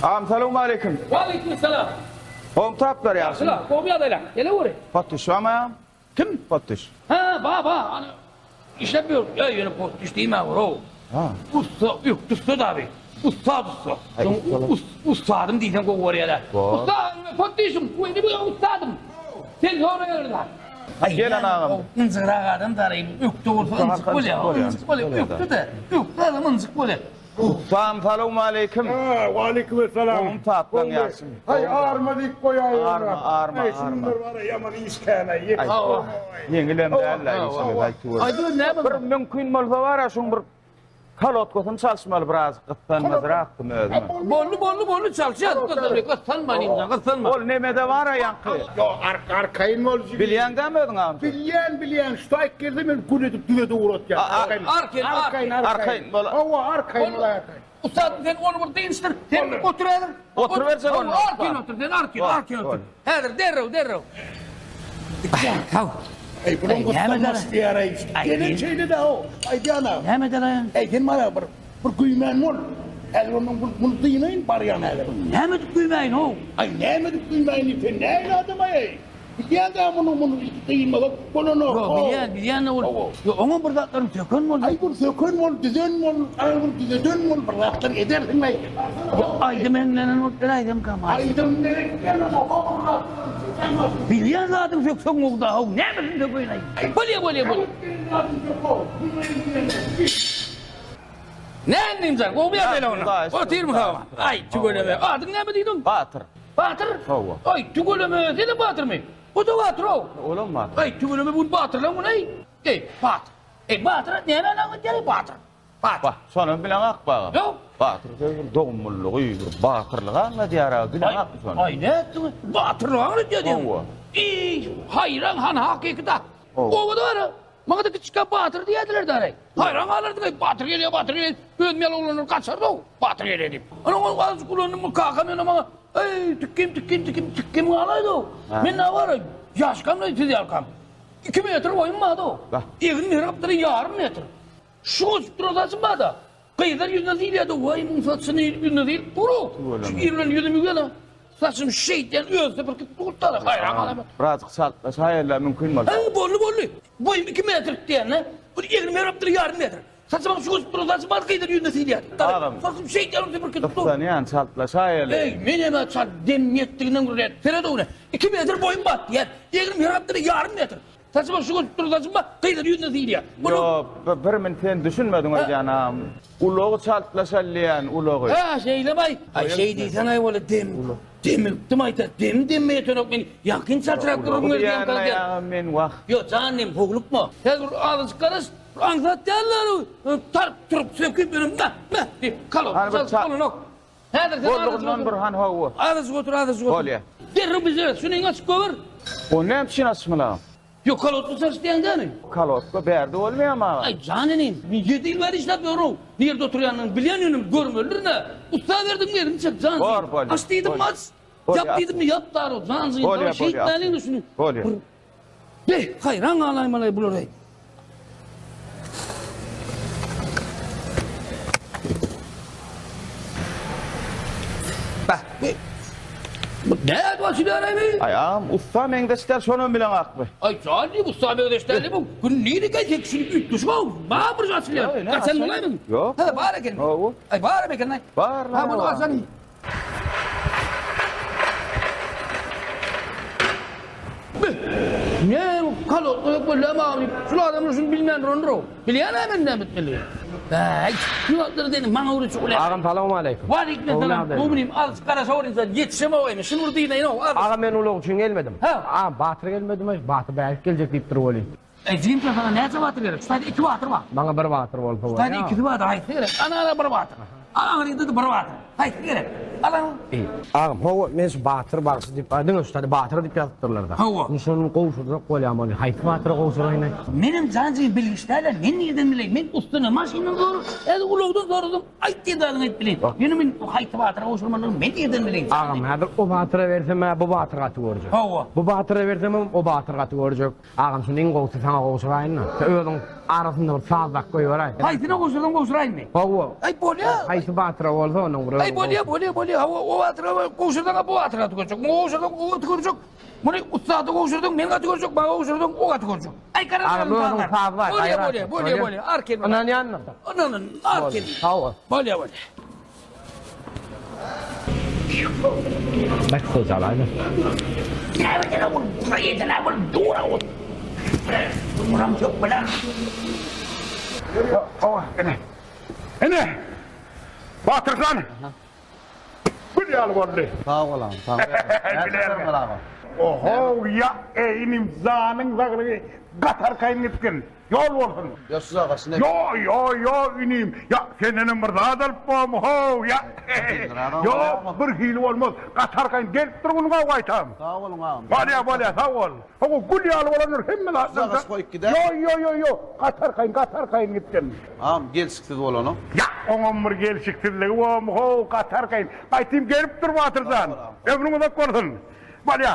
Agam salowmaleýkim. Waleýkim salam. Gowmy taplar ýagşymy? Ýagşyla, gowmy ýagdaýlar? Geleweri. Potdyş barmy agam? Kim? Potdyş. Hä, ba, ba, ana işläp ýör. Ýa ýöne potdyş diýmäwer-ow. Ha. Ussa, ökde ussa dagy. Ussat ussa. Ussadym diýseň gowy görýärler. Ussa, potdyşym, bu ussadym. Sen soraýarlar. Gelen agam. Ynjygrak adam daraýyn. Ökde bolsa ynjyk bolýar. Ynjyk bolýar. Ökde-de. Ökde adam ynjyk bolýar. Ussam salowmaleýkim. Waleýkim essalam. Gowmy taplan ýagşymy? Haý arma diýip goýaý. Arma, arma, arma. Şunlar bar ýaman iş kän-aý. Ýeňilem däl-le işimiz aýtyweri. Aýdyber näme? Bir mümkin bolsa bar-a şuň bir Kolotkasyny çalyşmaly biraz gyssanmazrakdym özüme. Boldy boldy boldy çalyşýas gyssanma gyssanma inim gyssanma. Ol nemede bara ýaňky. Ýok arkaýyn bol jigim. Bilýäň dämi özüň agam. Bilýän bilýän şu taýyk gelse men gül edip düzedip ugratýan. Arkaýyn arkaýyn arkaýyn bol. Hawa arkaýyn bol arkaýyn. Ussat sen ony bir dynçdyr. Sen otur häzir. Oturyberjek onda. Arkaýyn otur sen arkaýyn arkaýyn otur. Häzir derrew derrew. Haw. Eý, bulam gyssanmaç diýýär-eý. Gelen şeýle-dä-ow, aýdýan-a. Näme eder-aý? Eý, sen maňa bir, bir güýmän bol. Häzir ondan bir muny dynaýyn, barýan häzir. Näme edip güýmäýin-ow? Aý, näme edip güýmäýin diýip, sen nähili adam-aý? Bilýän-dä muny, muny dynmasak bolanok. Ýok, bilýän, bilýän-de ol. Ýok, oňam bir zatlaryny söken boldy. Aý, bir söken bol, düzen bol, aý, bir düzeden bol, bir zatlar edersiň-aý. Ýok, aýdym eňlenen bolup beräýsemkäm, aý. Aýdym gerek däl-ow, bir zatlar. Bilýän zadyň sökseň gowy-da, how, nämesini sökeýin-aý? Bolýa, bolýa, bolýa. Näme diýdim, gowy ýagdaýlar onda. Otyrmy hawa? Aý, tüweleme. Adyň näme diýdiň? Batyr. Batyr? Hawa. Aý, tüweleme, sen-de batyrmy? O-da batyr-ow. Olam batyr. Aý, tüweleme, bu gün batyrlaň güni-eý. Eý, batyr. Eý, batyr, nämäni aňladýar-eý, batyr? Batyr. Wah, şonam bileňok baga. Ýok. Batyr sözi bir dogumlylygy, bir batyrlygy aňladýar aga, bileňokmy şony? Aý, nätdiň? Batyrlygy aňladýar diýýäň. Hawa. Eý, haýran, hany hakyky-da. Obada bar-a. Maňa-da kiçikä batyr diýerdiler däl-eý. Haýran galardyň-eý, batyr gelýär, batyr gelýär. Özüm ýaly oglanlar gaçardy-ow, batyr gelýär diýip. Ana, ol azajyk ulandym, kakam ýöne maňa, Eý, tikgim, tikgim, tikgim, tikgim galaýdy-ow. Men näme bar-a, ýaşkam-da siz ýalkam. Iki metr boýum bar-da-ow. Egnim her gapdala ýarym metr. Şu goşup duran saçym bar-da. Gyzlar ýüzüne sylaýardy, Waý, muň saçyny ýüzüne sylyp dur-ow. Şu ir bilen ýüzümi ýuwýan-a. Saçym şeýdýän özi süpürkip dur-da, haýran galaman. Birazjyk çaltlaşaýaly-la mümkin bolsa. Hä, boldy, boldy. Boýum iki metr diýende, bu egnim her gapdala ýarym metr. Saçym şu goşup duran saçym bar, gyzlar ýüzüne sylaýardy. Agam. Saçym şeýdýän süpürkip dur. Gyssanýan, çaltlaşaýaly. Eý, menem-ä çalt demim ýetdiginden gürleýän. Seret owne, iki metr boýum bar diýýän. Egnim her gapdala ýarym metr. Saçyma şu gözüp duran saçyma gyzlar ýüzüne sylýar. Muny. Ýok, bir min sen düşünmediň öýdýän agam. Ulagy çaltlaşaly diýýän, ulagy. Hä, şeýlemi-aý? Aý, şeý diýseň-aý weli dem, demikdim aýta, dem demme ýetenok men ýakyn çaltrak gürrüň ber diýen Ulagy diýýän-aý agam men, wah. Ýok, jan dem, howlukma. Häzir bir azajyk garaş, bir aňsat däl-le, tarp turup söküp ýöne meh, meh diýip, kalok, çalyp bolanok. Häzir sen azajyk Boldugyndan otur. bir han hawa. Azajyk otur, azajyk otur. Bolýa. Derrew bize şunyňy açyp goýber. O näme üçin açmaly agam? Ýok, kolodka çalyş diýýäň dämi? Kolodka bärde bolmaýarmy agam? Aý, jan inim, men ýedi ýyl bäri işläp ýörün. Nirde oturýanyny bilýän ýöne görmelidirin-ä. Ussa berdiň elini çek, jan jigim. Bor, bolýa. Aç diýdim, aç. Bolýa, Ýap diýdim, ýap daru, jan jigim. Bolýa, bolýa. Şeýtmäliň-de şuny. Bolýa. Bir Beh, haýran galaýmaly bular-eý. Açylýar-aý? Aý agam, ussa meňzeş däl, şonam bileňakmy? Aý, jan diýip, ussa meňzeş däl diýip, gün nirede sen şuny üýtgeşik-ow, bar bir açylýar. Gaçan bolaýmyň? Ýok. Hä, bar ekenmi? Hawa. Aý, baram eken-aý. Bar. Ha, muny açaly. Ne kalot gyzyk bolýar maňa diýip, şul adamlar şuny bilmän durandyr-ow. Bilýän-ä men näme etmeligi. Äý, şu zatlary seni maňa öwretjek bolýar. Agam salowmaleýkim. Waleýkim salam. Gowy inim, azajyk garaşawer sen, ýetişemok-aý men. Şuny bir dynaýyn-ow, azajyk. Agam men ulag üçin gelmedim. Hä. Agam Batyr gelmedimi? Batyr bärik geljek diýipdir welin. Eý, jigim sen saňa näçe batyr gerek? Şu taýda iki batyr bar. Maňa bir batyr bolsa bolýar. Şu taýda ikisi bar, haýsy gerek? Ana-ana bir batyr. Aňryda-da bir batyr. Haýsy gerek? Al ana. Eý, agam, hawa, men şu batyr bagşy diýip, diňe şu taýda batyr diýip ýazypdyrlar-da. Hawa. Indi şony gowşurjak bolýan bolýar. Haýsy batyra gowşuraýyn-aý? Menem jan jigim bilgiç däl-ä, men nirden bileýin? Men ussadan, maşyndan sora, häzir ulagdan soradym, aýt diýen zadyňy aýdyp bileýin. Ýöne men haýsy batyra gowşurmalydygyny men nirden bileýin? Agam, häzir o batyra bersem-ä bu batyr gaty görjek. Hawa. Bu batyra bersemem o batyr gaty görjek. Agam şuny iň gowusy saňa gowşuraýyn-da. Sen özüň arasynda bir sazlap goýberäý. Haýsyna gowşursaň gowşuraýynmy? Hawa. Aý bolýa. Haýsy batyra bolsa onuň bir Aý bolýa, bolýa, bolýa. Hawa, o batyra gowşursaň bu batyr gaty görjek. Muňa gowşursaň o gaty görjek. Muny ussada gowşurdyň, men gaty görjek, maňa gowşurdyň, o gaty görjek. Aý garaz Agam özüň sazlaý. Bolýa, bolýa, bolýa, bolýa. Arkaýyn. Ynanýanmy? Ynanyn, arkaýyn. Sag bol. Bolýa, bolýa. Bek gojalaýmy? Näme ol proýedene ol dura ol. Buram yok bilen. Owa, ene. Ene. Batyrjan. Gül ýaly boldy. Sag bol agam, sag bol. Oho, ýa, eý inim, janyň saglygy gatarkaýyn gitgin. Ýol bolsun. Ýo siz aga şine. Ýo ýo ýo inim. Ýa sendenem bir zat alyp bormy how ýa. Ýo bir hili bolmaz. Gaty arkaýyn gelip dur gün gowy gaýtam. Sag boluň agam. Bolýa bolýa sag bol. Hawa gül ýaly bolandyr hemme zatlar. Siz agaç goýup gidäý. Ýo ýo ýo ýo gaty arkaýyn gaty arkaýyn gitdim. Agam gelşiksiz bolanok. Ýa oňam bir gelşiksizligi bormy how gaty arkaýyn. Gaýtym gelip dur Batyrjan. Ömrüň uzak bolsun. Bolýa.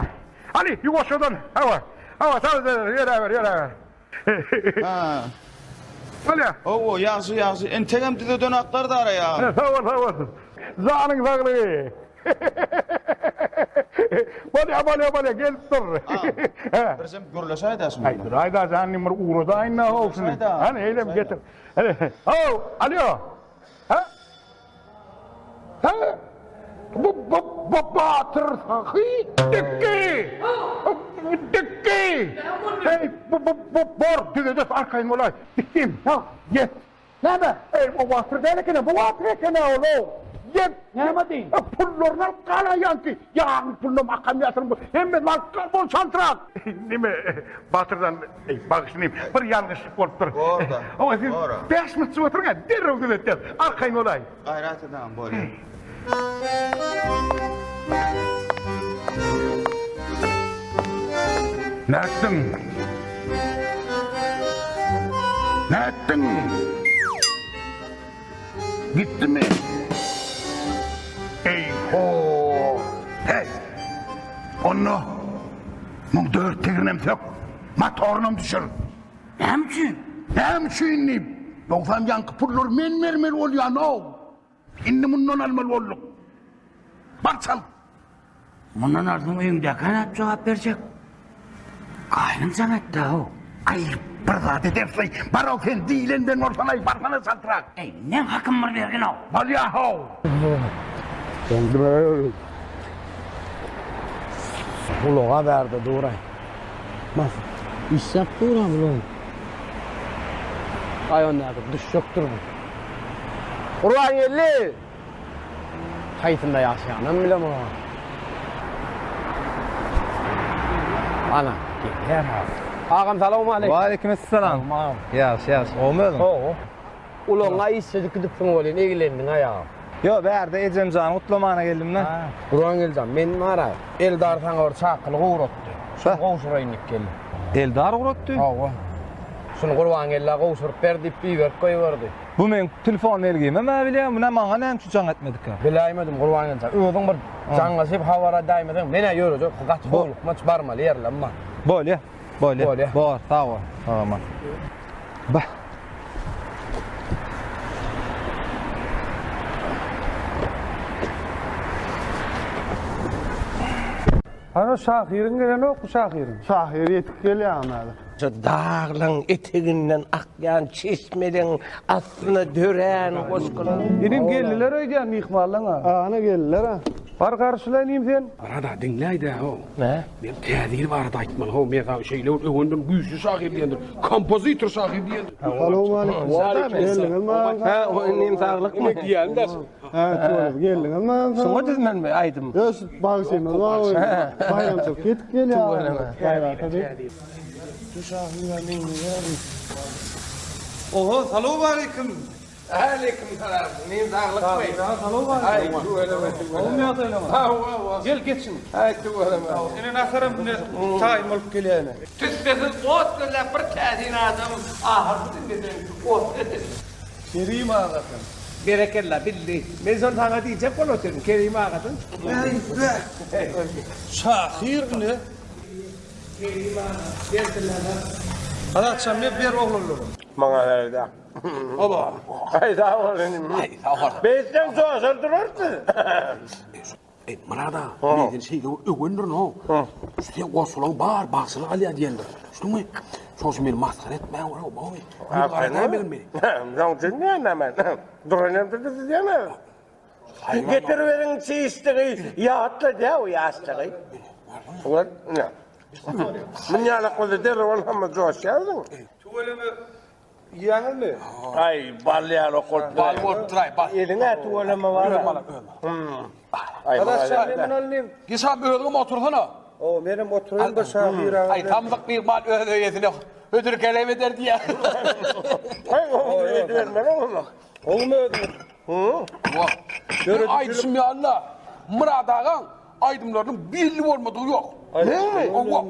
Hany ýuwaşjadan hawa. Hawa sag ýöräber ýöräber. Ha. Bolýa. Hawa, ýagşy, ýagşy. Entegem düzedenaklar dara ýa. Sag bol, sag bol. Janyň saglygy. Bolýa, bolýa, bolýa, gelip dur. Birjem gürleşäýdä şuny. Aý, duraýda, janyň bir ugradaýyn-da, how şuny. Hany, eýlem getir. How, alýo. Hä? Hä? Bu bu bu batyr sahy dikki. Dikki. Hey bu bu bu bor düzedes arkaýyn bolaý. Dikkim. Ha, ýet. Näme? Ey o batyr däl eken, bu batyr eken ol. Ýet. Näme diýin? E, pullaryny alyp galaýanky. Ýagyň pulunam akam ýatyryn bu. Hemme alyp gal bol çantrak. Nime batyrdan Eý, bagyşlaýyn, bir ýalňyşlyk bolupdyr. Bor-da. Hawa, siz Bor-a. bäş minutjyk oturyň-a, derrew düzetýäs. Arkaýyn bolaý. Gaýrat edäň, bolýa. Nätdiň? Nätdiň? Gitdimi? Eý-ho! Heý! Onda muň dört tegrinem sök, motorynam düşür. Näme üçin? Näme üçin diýip, ýogsam ýaňky pullary men bermeli bolýan-ow. Indi mundan almaly bolduk. Bar çal. Mundan alsaň öýüňdäkä nädip jogap berjek? Gaýnym jaň etdi-ow. Aý, bir zat edersiň. Bar-ow sen diýlenden bolsan-aý, barsana çaltrak. Eý, meň hakym bir bergin-ow. Bolýa-how. Ulaga bärde duraý. Bak, işläp dur-a bular. Aý, onda häzir düşjekdir bu. Gurbangeldi! Haýsynda ýaşaýanam bilemok. Ana, gelýär ha. Agam salowmaleýkim. Waleýkim essalam. Ýagşy, ýagşy. Gowmy özüň? Gowy. Ulagyňa işjedik gidipsiň welin, eglendiň aýagam. Ýok, bärde ejemjany gutlamana geldim-de. Gurbangeldi jan, men bar-a, Eldar saňa bir çakylyk ugratdy. Şuny gowşuraýyn diýip geldim. Eldar ugratdy? Hawa. Şuny Gurbangellä gowşuryp ber diýip iberip goýberdi. Bu meň telefon belgimem-ä bilýän, bu nä maňa näme üçin jaň etmedikä? Biläýmedim Gurbangeldi jan. Özüň bir jaňlaşyp habar edäýmeseň, men-ä ýörejek, gaty howlukmaç barmaly ýerlem bar. Bolýa, bolýa. Bolýa. Bor, sag bol. Sag aman. Bah. Hany şahyryň gelenokmy şahyryň? Şahyr ýetip gelýär häzir. Şu daglaň eteginden akýan çeşmeleň astyna dörän goşgular. Inim geldiler öýdýän myhmanlaň-a. Ana geldiler-a. Bar garşyla inim sen. Barada diňläýdä how. Nä? Men täze ýyl barada aýtmaly how. Men saňa şeýle bir öwendim güýçli şahyr diýendir. Kompozitor şahyr diýendir. Salowmaleýkim. Geldiňizmi? Hä, inim saglykmy? Diýende. Hä, tüweleme geldiňizmi? Şuňa düzmelimi aýdym? Ýok, şu bagşymyz bar. Baýramçylyk ýetip gelýär. Tüweleme. Gaýrat edip. Şu şahyra meňzeýär. Oho, salowmaleýkim. Aleýkim salam. Inim saglykmy? Salowmaleýkim. Aý, tüweleme, tüweleme. Gowumy ýagdaýlaryň? Hawa, hawa. Gel, geçiň. Aý, tüweleme. Ine naharam ine taýyn bolup gelýär ine. Tüssesiz ot gözläp bir täsin adam ahyrky diňlesen ot gözledi. Kerim agadan. Berekella, bildi. Men şony saňa diýjek bolup otyryn, Kerim agadan. Şahyr ine. Kerim aga, berdiler. Azatjan ber, ber oglanlara. Maňa berdi. Oba. Aý sag bol inim. Aý sag bol. Beýtseň joşar durarsyň. Eý Myrat aga, men seni şeýle bir öwendirin how. Sen goşgulaň bar bagşylyk alýar diýendir. Düşdüňmi? Şoň üçin meni masgara etmäň how, gowy. Gara dämegin meni. Şoň üçin diýen men. Duran ýerimde düzýän. Getiriberiň çişligi ýatladýar o ýaşlygy. Gör, ine. Munýalak bolsa derrew ol hamma joşýarsyň. Tüweleme Iýýäňizmi? Aý, bal ýaly bolup Bal bolup duraý, bal. Eliň-ä tüweleme bar. Aý, Azatjan men muny alnym. Geç-ä özüňem otursana. Hawa, menem oturaýyn bir şahyr aga. Aý, samsyk myhman öz öýesine hödür-kerem eder diýýär. Aý, gowy edibermeli oňa. Gowumy özüňiz? Wah. Aýdyşym ýaly-la, Myrat agaň Aýdymlarynyň belli bolmadygy ýok. Meňmi? Hawa.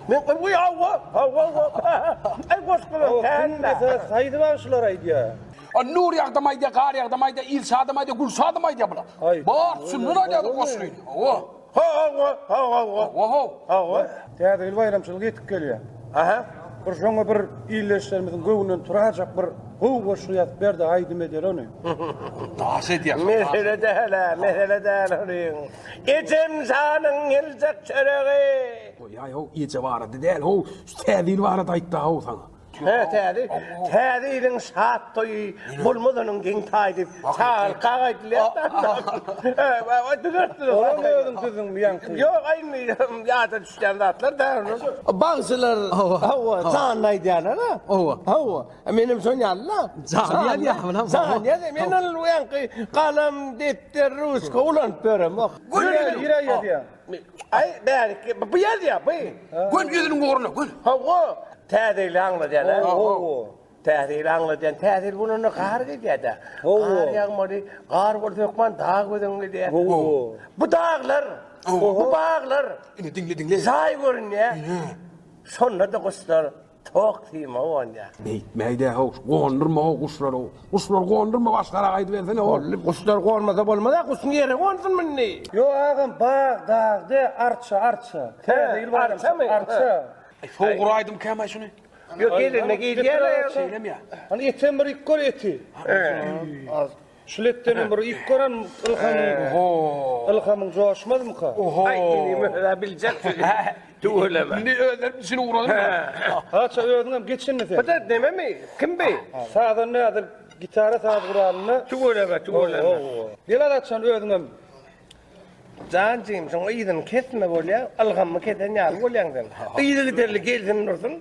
Men goý hawa, hawa, hawa. Aý goşgular kände. Haýsy bagşylar aýdýar? A Nur ýagdam aýdýar, Gar ýagdam aýdýar, Ilşadam aýdýar, Gülşadam aýdýar bular. Bar şundan aýdýardy goşgyny. Hawa. Hawa, hawa, hawa. Hawa. Täze ýyl baýramçylygy ýetip gelýär. Aha. Bir şoňa bir ildeşlerimiziň göwnünden turajak bir gowy goşgy ýazyp ber-de aýdym edeli ony. Daş edýär. Mesele däl-ä, mesele däl onuň. Ejem janyň geljek çöregi. Goýaý-how, eje barada däl-how, şu Täze ýyl barada aýtda-how saňa. Hä, Täze ýyl. Täze ýylyň şat toýy, bolmaz onuň geň taýy diýip, çagyrkak aýdylýar-da. Düzeltdiler. Olam özüň düzdüňmi ýaňky? Ýok, aý indi ýada düşýän zatlar däl olar. Bagşylar, hawa, janly aýdýarlar-a. Hawa. Hawa. Menem şon ýaly-la. Janly ýazýar bulam. Janly ýazýar. Men ol ýaňky galam, depder, ruçka ulanyp ýöremok. Nirä ýazýaň? Aý, bäriki, bu ýazýar, bu. Gön ýüzüniň ugruna, gön. Hawa, Täze ýyly aňladýan, a? Hawa. Täze ýyly aňladýan. Täze ýyl bolanda gar gelýär-dä. Hawa. Gar ýagmaly, gar bolsa hökman dag gözüňe gelýär. Hawa. Bu daglar, bu baglar. Ine, diňle, diňle. Jaý görünýär. Şonda-da guşlar Tok syma gonýar. Beýtmäýdä how, gondurma how guşlary. Guşlary gondurma başgarak aýdybersene how. Boldy, guşlar gonmasa bolmaz-a, guşuň ýere gonsun muny. Ýok agam bag, dag de, arça, arça. Täze ýyl baýramçylyk, arça. Aý sowgur aýdym kämaý şuny. Ýok gelende geýýär. Şeýlemi ýa? Hany etem bir iýip gör eti. Şul etdenem bir iýip gören ylhamyň ylhamyň joşmazmyka? Aý inim özä biljek tüweleme. Indi özleri düşünip ugradymy? Haça özüňem geç indi sen. Bu da nememi? Kim bi? Sazanda häzir gitara saz guralynda. Tüweleme tüweleme. Gel Azatjan özüňem. Jan jigim şoň yzyny kesme bolýa, ylhamymy kesen ýaly bolýaň sen. Yzygiderli gelsin dursun.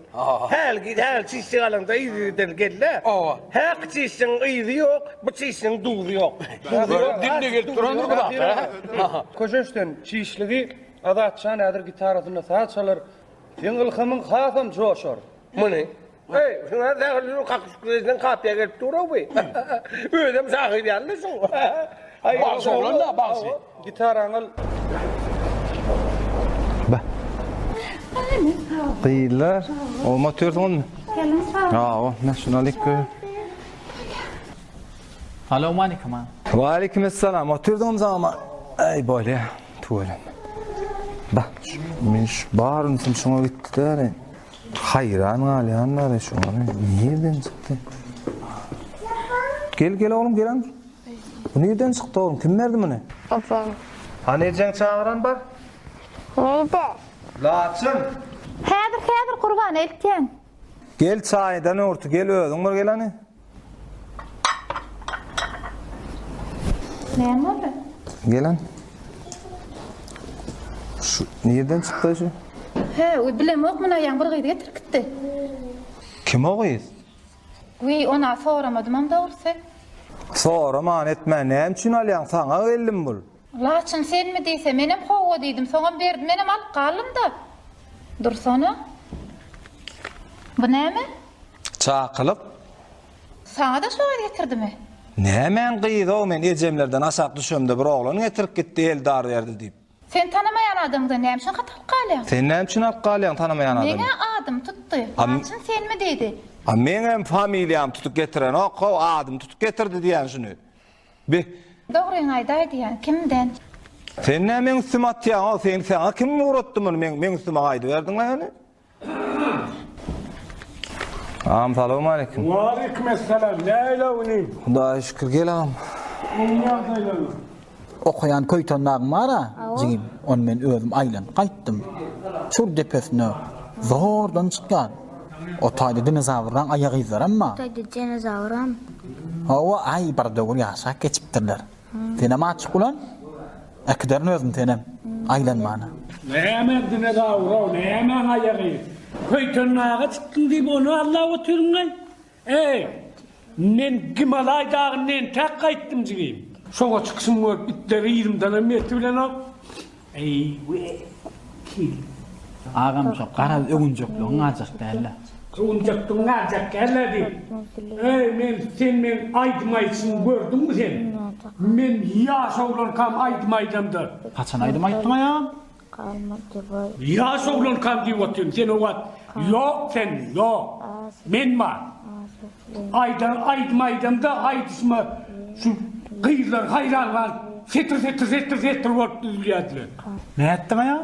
Häl häl çişjik alaňda yzygiderli gel-de. Häki çişjigiň yzy ýok, bu çişjigiň duzy ýok. Duzy ýok. Diline gelip durandyr bu zat. Köşeşden çişligi Azatjan häzir gitarasynda saz çalar, seň ylhamyň hasam joşar. Muny Eý, şuňa zäherli kakyş kapýa gelip dur-ow bu. Özem şahyr ýaly şu. Bagşy oglan-da, bagşy. Gitaraňy al. Ba. Gyzlar, o otyrsyňyzmy? Geliň sag. Hawa, men şuny alyp goý. Salowmalikim aga. Waleýkim essalam. Otyrdyňmy ama? Aý bolýa, tüweleme. Ba, men şu bar ünsüm şuňa gitdi-dä. Haýran galýan bary şoňa nirden çykdy? Gel gel oglum gel. Bu nirden çykdy oglum? Kim berdi muny? Baba. Hany ejeň çagyran bar? Neyde? Laçyn! Häzir, häzir Gurbana eltýän. Gel çaýdan öwürti, gel özüň bir gel hany. Näme boldy? Gel hany. Şu nirden çykdy şu? Hä, we bilemok muny aýaň bir gyz getirip gitdi. Kim o gyz? Wiý, ona soramadymam dogrusy. Soraman etmän näme üçin alýaň, saňa geldim bul. Laçyn senmi diýse, menem howwa diýdim, soňam berdi, menem alyp galdym-da. Dursana. Bu näme? Çakylyk. Saňa-da şo gyz getirdimi? Nämäň gyzy-ow, men ejemlerden aşak düşemde bir oglan getirip gitdi, Eldar berdi diýip. Sen tanamaýan adamyňdan näme üçin hat alyp galýaň? Sen näme üçin alyp galýaň tanamaýan adamy? Meň-ä adymy tutdy. Laçyn senmi diýdi. A meňem familiýamy tutup getirenok-ow, adymy tutup getirdi diýýän şuny. Bi. Dogryňy aýdaý diýýän, kimden? Sen näme meň üstüme atýaň-ow, sen saňa kim ugratdy muny, meň meň üstüme gaýdyberdiň-le ony. Agam salowmaleýkim. Waleýkim essalam, nähili inim? Hudaýa şükür, gel agam. Gowy ýagdaýlarmy? Okaýan Köýtendagyň bar-a, jigim, ony men özüm aýlanyp gaýtdym. Çür depesine zordan çykýan. O taýda dinozawrlaň aýak yzlaram bar. O taýda dinozawram. Hawa, aý, bir döwür ýaşap geçipdirler. Senem açyk ulan. Äkiderin özüm senem aýlanmana. Näme dinozawr-ow, nämäň aýagy? Köýtendaga çykdyň diýip ony allap otyryn-laý. Eý, men Gimalaý dagynda entäk gaýtdym jigim. Şoňa çykyşym görüp itler yzymdanam ýetibilenok. Eý, wekil. Agam şo garaz öwünjekligiň galjak däl-le. Öwünjekligiň galjak däl-le diýip. Eý, men sen meň aýdym aýdyşymy gördüňmi sen? Men ýaş oglankam aýdym aýdamda. Haçan aýdym aýtdyň aýam? Ýaş oglankam diýip otyryn, sen o wagt ýok sen, ýok. Men bar. Aýdan aýdym aýdamda aýdyşyma şu gyzlar haýran galyp setir setir setir setir bolup düzülýärdiler. Nätdiň aýa?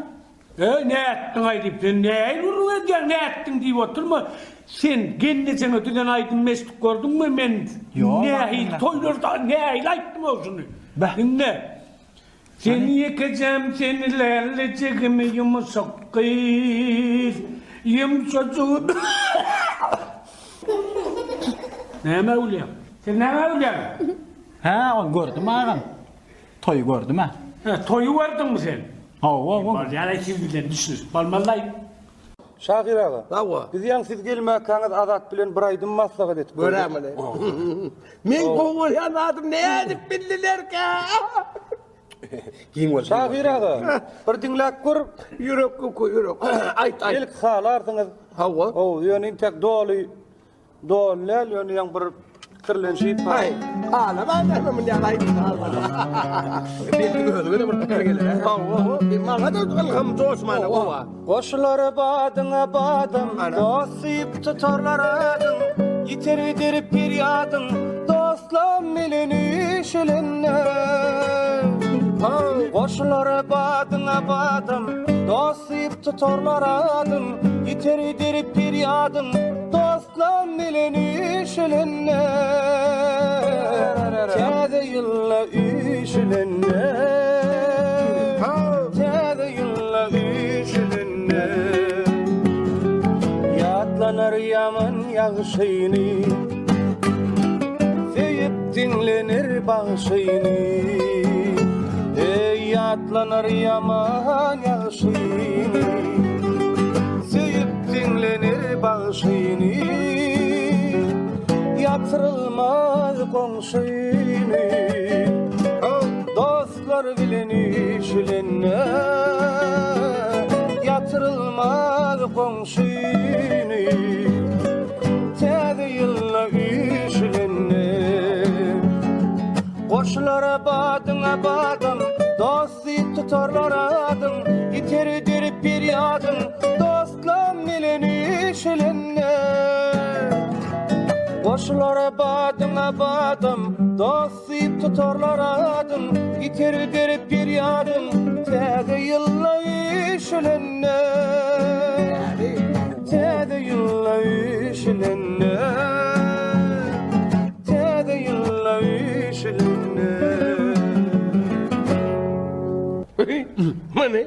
Eý nätdiň-aý diýip sen nähili gürrüň edýäň nätdiň diýip oturma. Sen gelnejeňe düzen aýdymy eşidip gördüňmi men nähili toýlarda nähili aýtdym-ow şuny. Diňle. Sen ýekejäm sen lälejigim ýumşak gyz ýumşajygym Nämä gülýäň? Sen nämä gülýäň? Hä, ony gördüm agam. Toýy gördüm-ä. Hä, toýy gördüňmi sen? Hawa, hawa. Bolýar-aý siz bilen düşünişip bolmaz-laý. Şahyr aga. Hawa. Biz ýaňy siz gelmäkäňiz Azat bilen bir aýdym maslahat edip gördük. Göräýmeli. Meň gowy görýän zadym nädip bildilerkä? Giň bol. Şahyr aga, bir diňläp gör. Ýürek köki, ýürek. Aýt, aýt. Belki halarsyňyz. Hawa. Hawa, ýöne intäk doly Doly däl, ýöne ýaň bir pikirlenşi bar. Aý, halaman näme munýan aýdym Belki özüňe-de bir pikir geler. Hawa, hawa, maňa-da ylham joşmana gowa. Goşular badyňa badam, dost diýip tutarlar adyň, Ýiter gider perýadyň, dostlam bilen üýşülende. Goşular badyňa badam, dost diýip tutarlar adyň, Ýiter gider perýadyň, Dostlam bilen üýşülende, Täze ýylda üýşülende, Täze ýylda üýşülende, Ýatlanar ýaman ýagşyny, Söýüp diňlenir bagşyny. Eý, ýatlanar ýaman ýagşyny, Söýüp diňlenir bagşyny, Ýatyrylmaz goňşyny, Dostlar bilen üýşülende, Ýatyrylmaz goňşyny, Täze ýylda üýşülende. Goşular badyňa badam, Dost diýip tutarlar adyň, Ýiter ederip perýadyň, Dostlam bilen üýşülende. Goşular badyňa badam, Dost diýip tutarlar adyň, Ýiter ederip perýadyň, Täze ýylda üýşülende. Täze ýylda üýşülende. Täze ýylda üýşülende. Muny.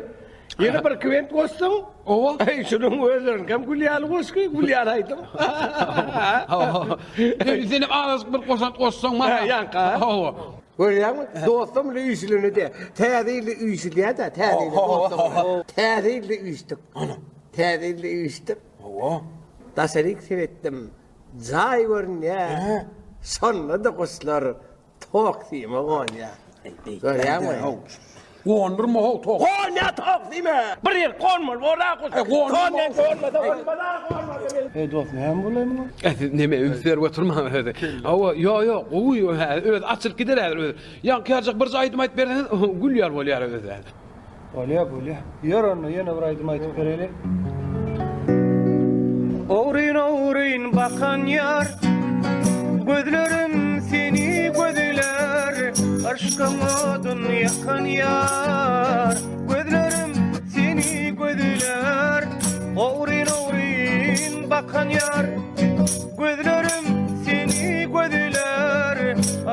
Ýene bir kwent goşsaň, owa, eý, şunuň özleriňkem gül ýaly goşgy, gül ýaly aýdym. Hawa. Senem azajyk bir goşant goşsaň maňa. Hä, ýaňka. Hawa. Görýäňmi, dostum bilen üýşülende, täze ýylda üýşülýär-dä, täze ýylda dostum bilen. Täze ýylda üýşdük. Ana, täze ýylda üýşdük. Hawa. Daşaryk seretdim, jaý görünýär. Şonda-da guşlar Tok sime gonýa. Görýäňmi? Gondurma how tok. Gonýa tok sime. Bir ýer gonmaly bor-a guş. Gonýa gonmasa bolmaz-a gonmasa. Eý dost näme bolaý muňa? E siz neme üns berip oturmaň özi. Hawa ýo ýo gowy özi açylyp gider häzir özi. Ýaňky ýaljak birje aýdym aýdyp berseňiz gül ýaly bolýar özi. Bolýa bolýa. Ýör onda ýene bir aýdym aýdyp bereli. Ogryn ogryn bakan ýar Gözlerim seni gözlär Yşkyň odun ýakan ýar Gözlerim seni gözlär Ogryn ogryn bakan ýar Gözlerim seni gözlär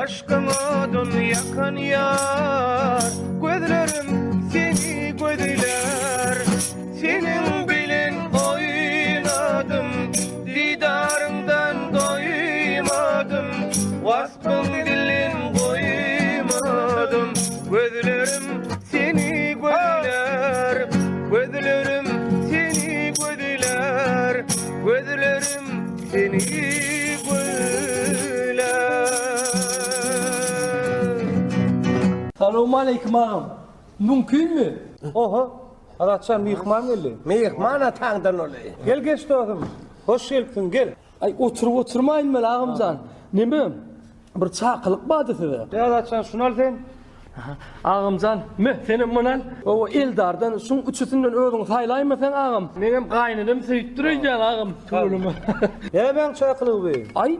Yşkyň odun ýakan ýar Gözlerim seni gözlär Seniň bilen oýnadym Didaryňdan doýmadym Waspyň dilin goýmadym Gözlerim seni gözlär Gözlerim seni gözlär Gözlerim Seni güller. Salowmaleýkim agam. Mümkinmi? Oho, Azatjan myhman geldi. Myhman ataňdan uly. Gel geç dosum. Hoş gelipsiň gel. Aý oturyp oturmaýyn men agamjan. Neme bir çakylyk bardy size. Gel Azatjan şuny al sen. Agamjan, me, senem muny al. Owa, Eldardan şuň üçüsinden özüň saýlaýmasaň agam. Meňem gaýynenem söýüpdir öýdýän agam, tüweleme. Nämäň çakylygy bu? Aý,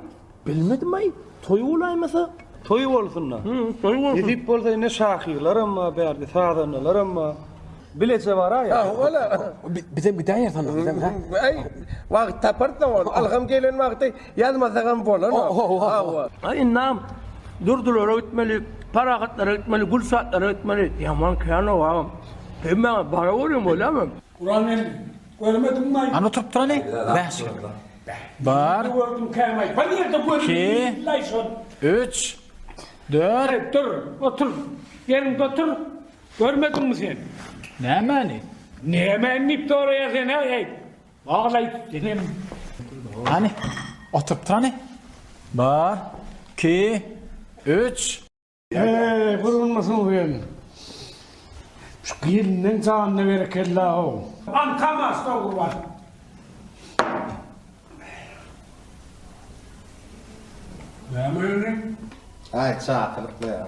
bilmedim-aý, toý bolaýmasa. Toý bolsun-da. Hü, toý bolsun. Nesip bolsa indi şahyrlaram bar bärde, sazandalaram bar. Bileje baraýa. Hawa-la. Bizem gidäýeris onda, bizem, hä? Aý, wagt taparys-da ol. Ylham gelen wagty Ýazmasagam bolanok. Hawa. Aý indam Durdylara gitmeli, Parahatlara gitmeli, Gülşatlara gitmeli. Ýaman kän-ow agam. Hemmäňiz bara görüň bolýamy? Guran geldi. Görmediňmi-aý? Hany oturyp duraly. Bäş. Bir. Iki. Üç. Dört. Dur, otur. Ýeriňde otur. Görmediňmi sen? Nämäni? Nämäni diýip soraýar sen-ä, eý. Baglaý senem. Hany, oturyp dur hany. Bir, iki, üç. Eý, gurgunmysyň sen? Şu gelniň janyna berekella-ow. Aňkam açdy Gurban. Näme indi? Aý, çakylyk ber.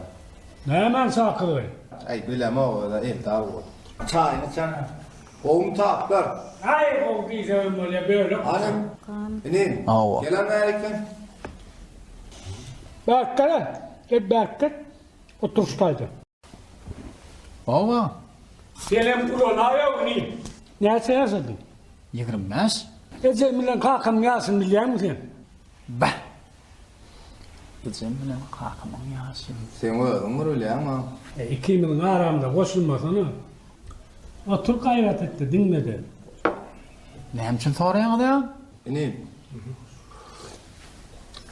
Nämäň çakylygy? Aý, bilemok, özä Eldar bolupdyr. Çaýyňy içene. Gowumy taplar? Aý, gowy diýsegem bolýa, bölek. Hany, inim, gel-ä bärik sen. Bärik gel-ä, gel bärik gel. Otur şu taýda. Hawa. Senem ulanaý-ow, inim. Näçe ýaşadyň? 25. Ejem bilen kakamyň ýaşyny bilýäňmi sen? Beh! Ejem bilen kakamyň ýaşy. Seň özüň bir bilýäň-ä. Ikimiziň aramyza goşulmasana. Otur gaýrat et-de, diňle-de. Näme üçin soraýaňyz ýa? Inim,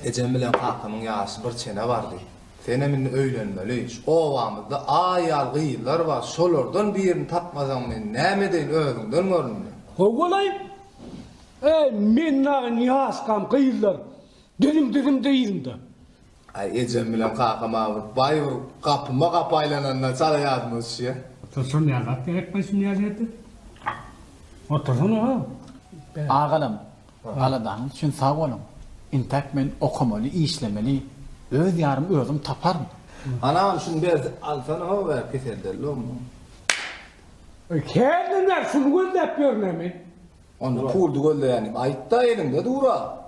ejem bilen kakamyň ýaşy bir çene bardy. Senem indi öýlenmeli. Şu obamyzda aý ýaly gyzlar bar, şolardan birini tapmasaň men näme edeýin özüňden gör indi. Howwalaý! Eý, men dagy ýaşkam gyzlar düzüm-düzümdi yzymda. Aý ejem bilen kakam a bir baý bir gapyma gapy aýlananda çala ýadyma düşýä. Otursana ýa zat gerekmi şuny ýaly ýerde. Otursana ha. Agalam, aladaňyz üçin sag boluň. Intäk men okamaly, işlemeli. Öz ýarymy özüm taparyn. Anam şuny berse alsana how bä keseldelli oňa. Hälden bäri şuny gözläp ýörün-ä men. Onda puldy gözleýän diýip aýtda eliňde dura.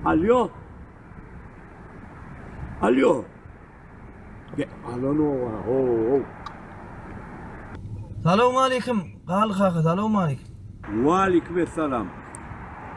Alýo. Alýo. Be, alanoga, ho-ow. Salowmaleýkim, Garly kaka, salowmaleýkim. Waleýkim essalam.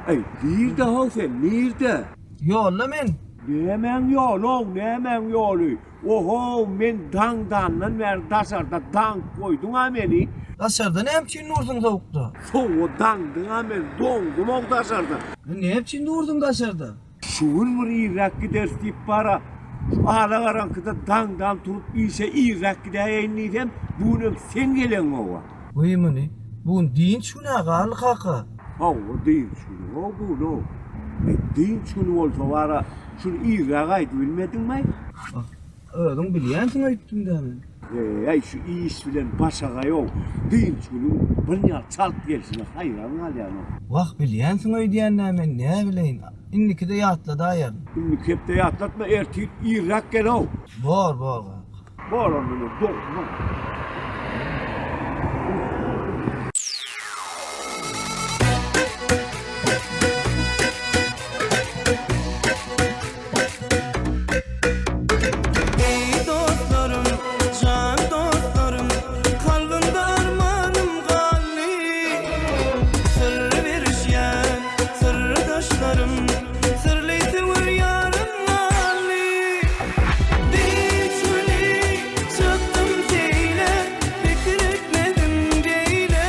Eý, nirde-how sen, nirde? Ýolda men. Nämäň ýoly-ow, nämäň ýoly? Oho, men daňdandan bäri daşarda daňyp goýduň-a meni. Daşarda näme üçin dursuň sowukda? Sowuga daňdyň-a meni, doňdum-ow daşarda. Näme üçin dursuň daşarda? Şu gün bir irräk gideris diýip bar-a, şu alagaraňkyda daňdan turup işe irräk gidäýeýin diýsem, bu günem sen geleňow-a. Wiý muny, bu gün dynç gün-ä, Garly kaka. Hawa, dynç güni-ow bu gün-ow. Eý, dynç güni bolsa bar-a, şuny irräk aýdybilmediňmi-aý? Wah, özüň bilýänsiň öýtdüm-dä men. Eý, şu iş bilen başagaý-ow, dynç günüň bir ýaly çalt gelşine haýran galýan-ow. Wah, bilýänsiň öýdýän-dä men, näbileýin. Indikide ýatladaýaryn. Indiki hepde ýatlatma, ertir irräk gel-ow. Bor, bor kaka. Bor onda men dogdum. Eý dostlarym, jan dostlarym, kalbymda armanym galdy. Syr berişýän syrdaşlarym, syrly söwer ýarym galdy. Dynç güni çykdym seýle, pikir etmedim beýle.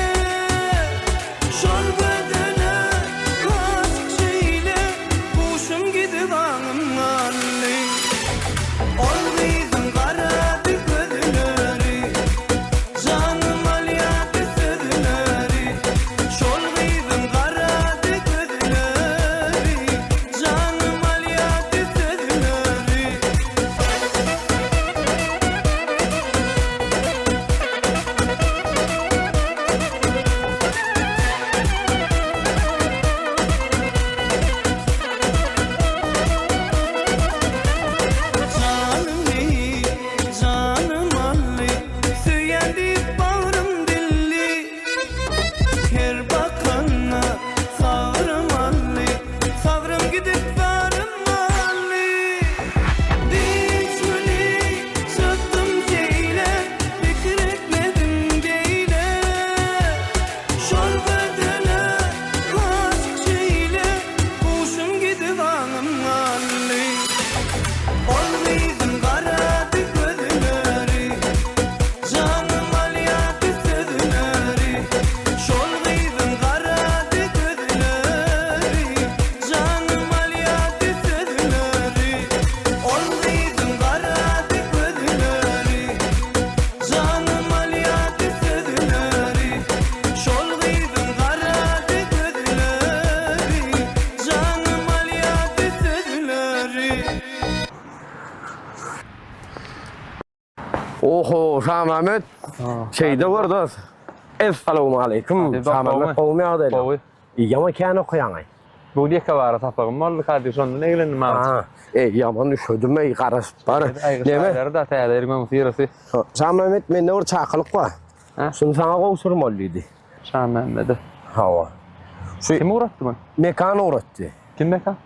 Şol gözele aşyk şeýle, huşum gidip aňym galdy. Ol gyzyň garady gözleri, janym alýardy sözleri. Şol gyzyň garady gözleri, janym alýardy sözleri. Janymy, janym aldy, Söýýän diýip bagrym dildi. Her bakanda sabrym aldy, Sabrym gidip zarym galdy. Dynç güni çykdym seýle, Pikir etmedim beýle. Şol gözele aşyk şeýle, Huşum gidip aňym galdy. Ol gyzyň garady gözleri, Janym alýardy sözleri. Şol gyzyň garady gözleri, Janym alýardy sözleri. Ol gyzyň garady gözleri, Janym alýardy sözleri. Şol gyzyň garady gözleri, Janym alýardy sözleri. Oho, Şamahmet. Şeýde gör dos. Essalawmaleýkim. Şamahmet gowumy ýagdaýlar? Gowy. Ýaman kän okaýaňaý. Bu gün ýeke bara sapagym boldy, Kadyr, şondan eglendim azajyk. Eý, ýaman üşedim-eý, garaşyp bar. Neme? Da täze ýylyň öňüsyrasy. Şamahmet, mende bir çakylyk bar. Şuny saňa gowşurmaly diýdi. Şamämmede. Hawa. Şu Kim ugratdy muny? Mekan ugratdy. Kim Mekan?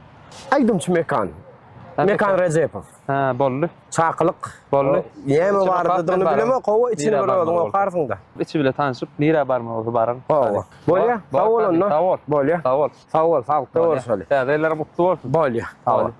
Aýdymçy Mekan. Mekan Rejepow. Hä, boldy. Çakylyk. Boldy. Näme bardydygyny bilemok, hawa, içini bir özüň okarsyň-da. Içi bile tanşyp, nirä barmaly bolsa bararyn. Hawa. Bolýa, sag bol onda. Sag bol. Bolýa. Sag bol. Sag bol, saglykda görüşeli. Täze ýyllaryň gutly bolsun. Bolýa, sag bol.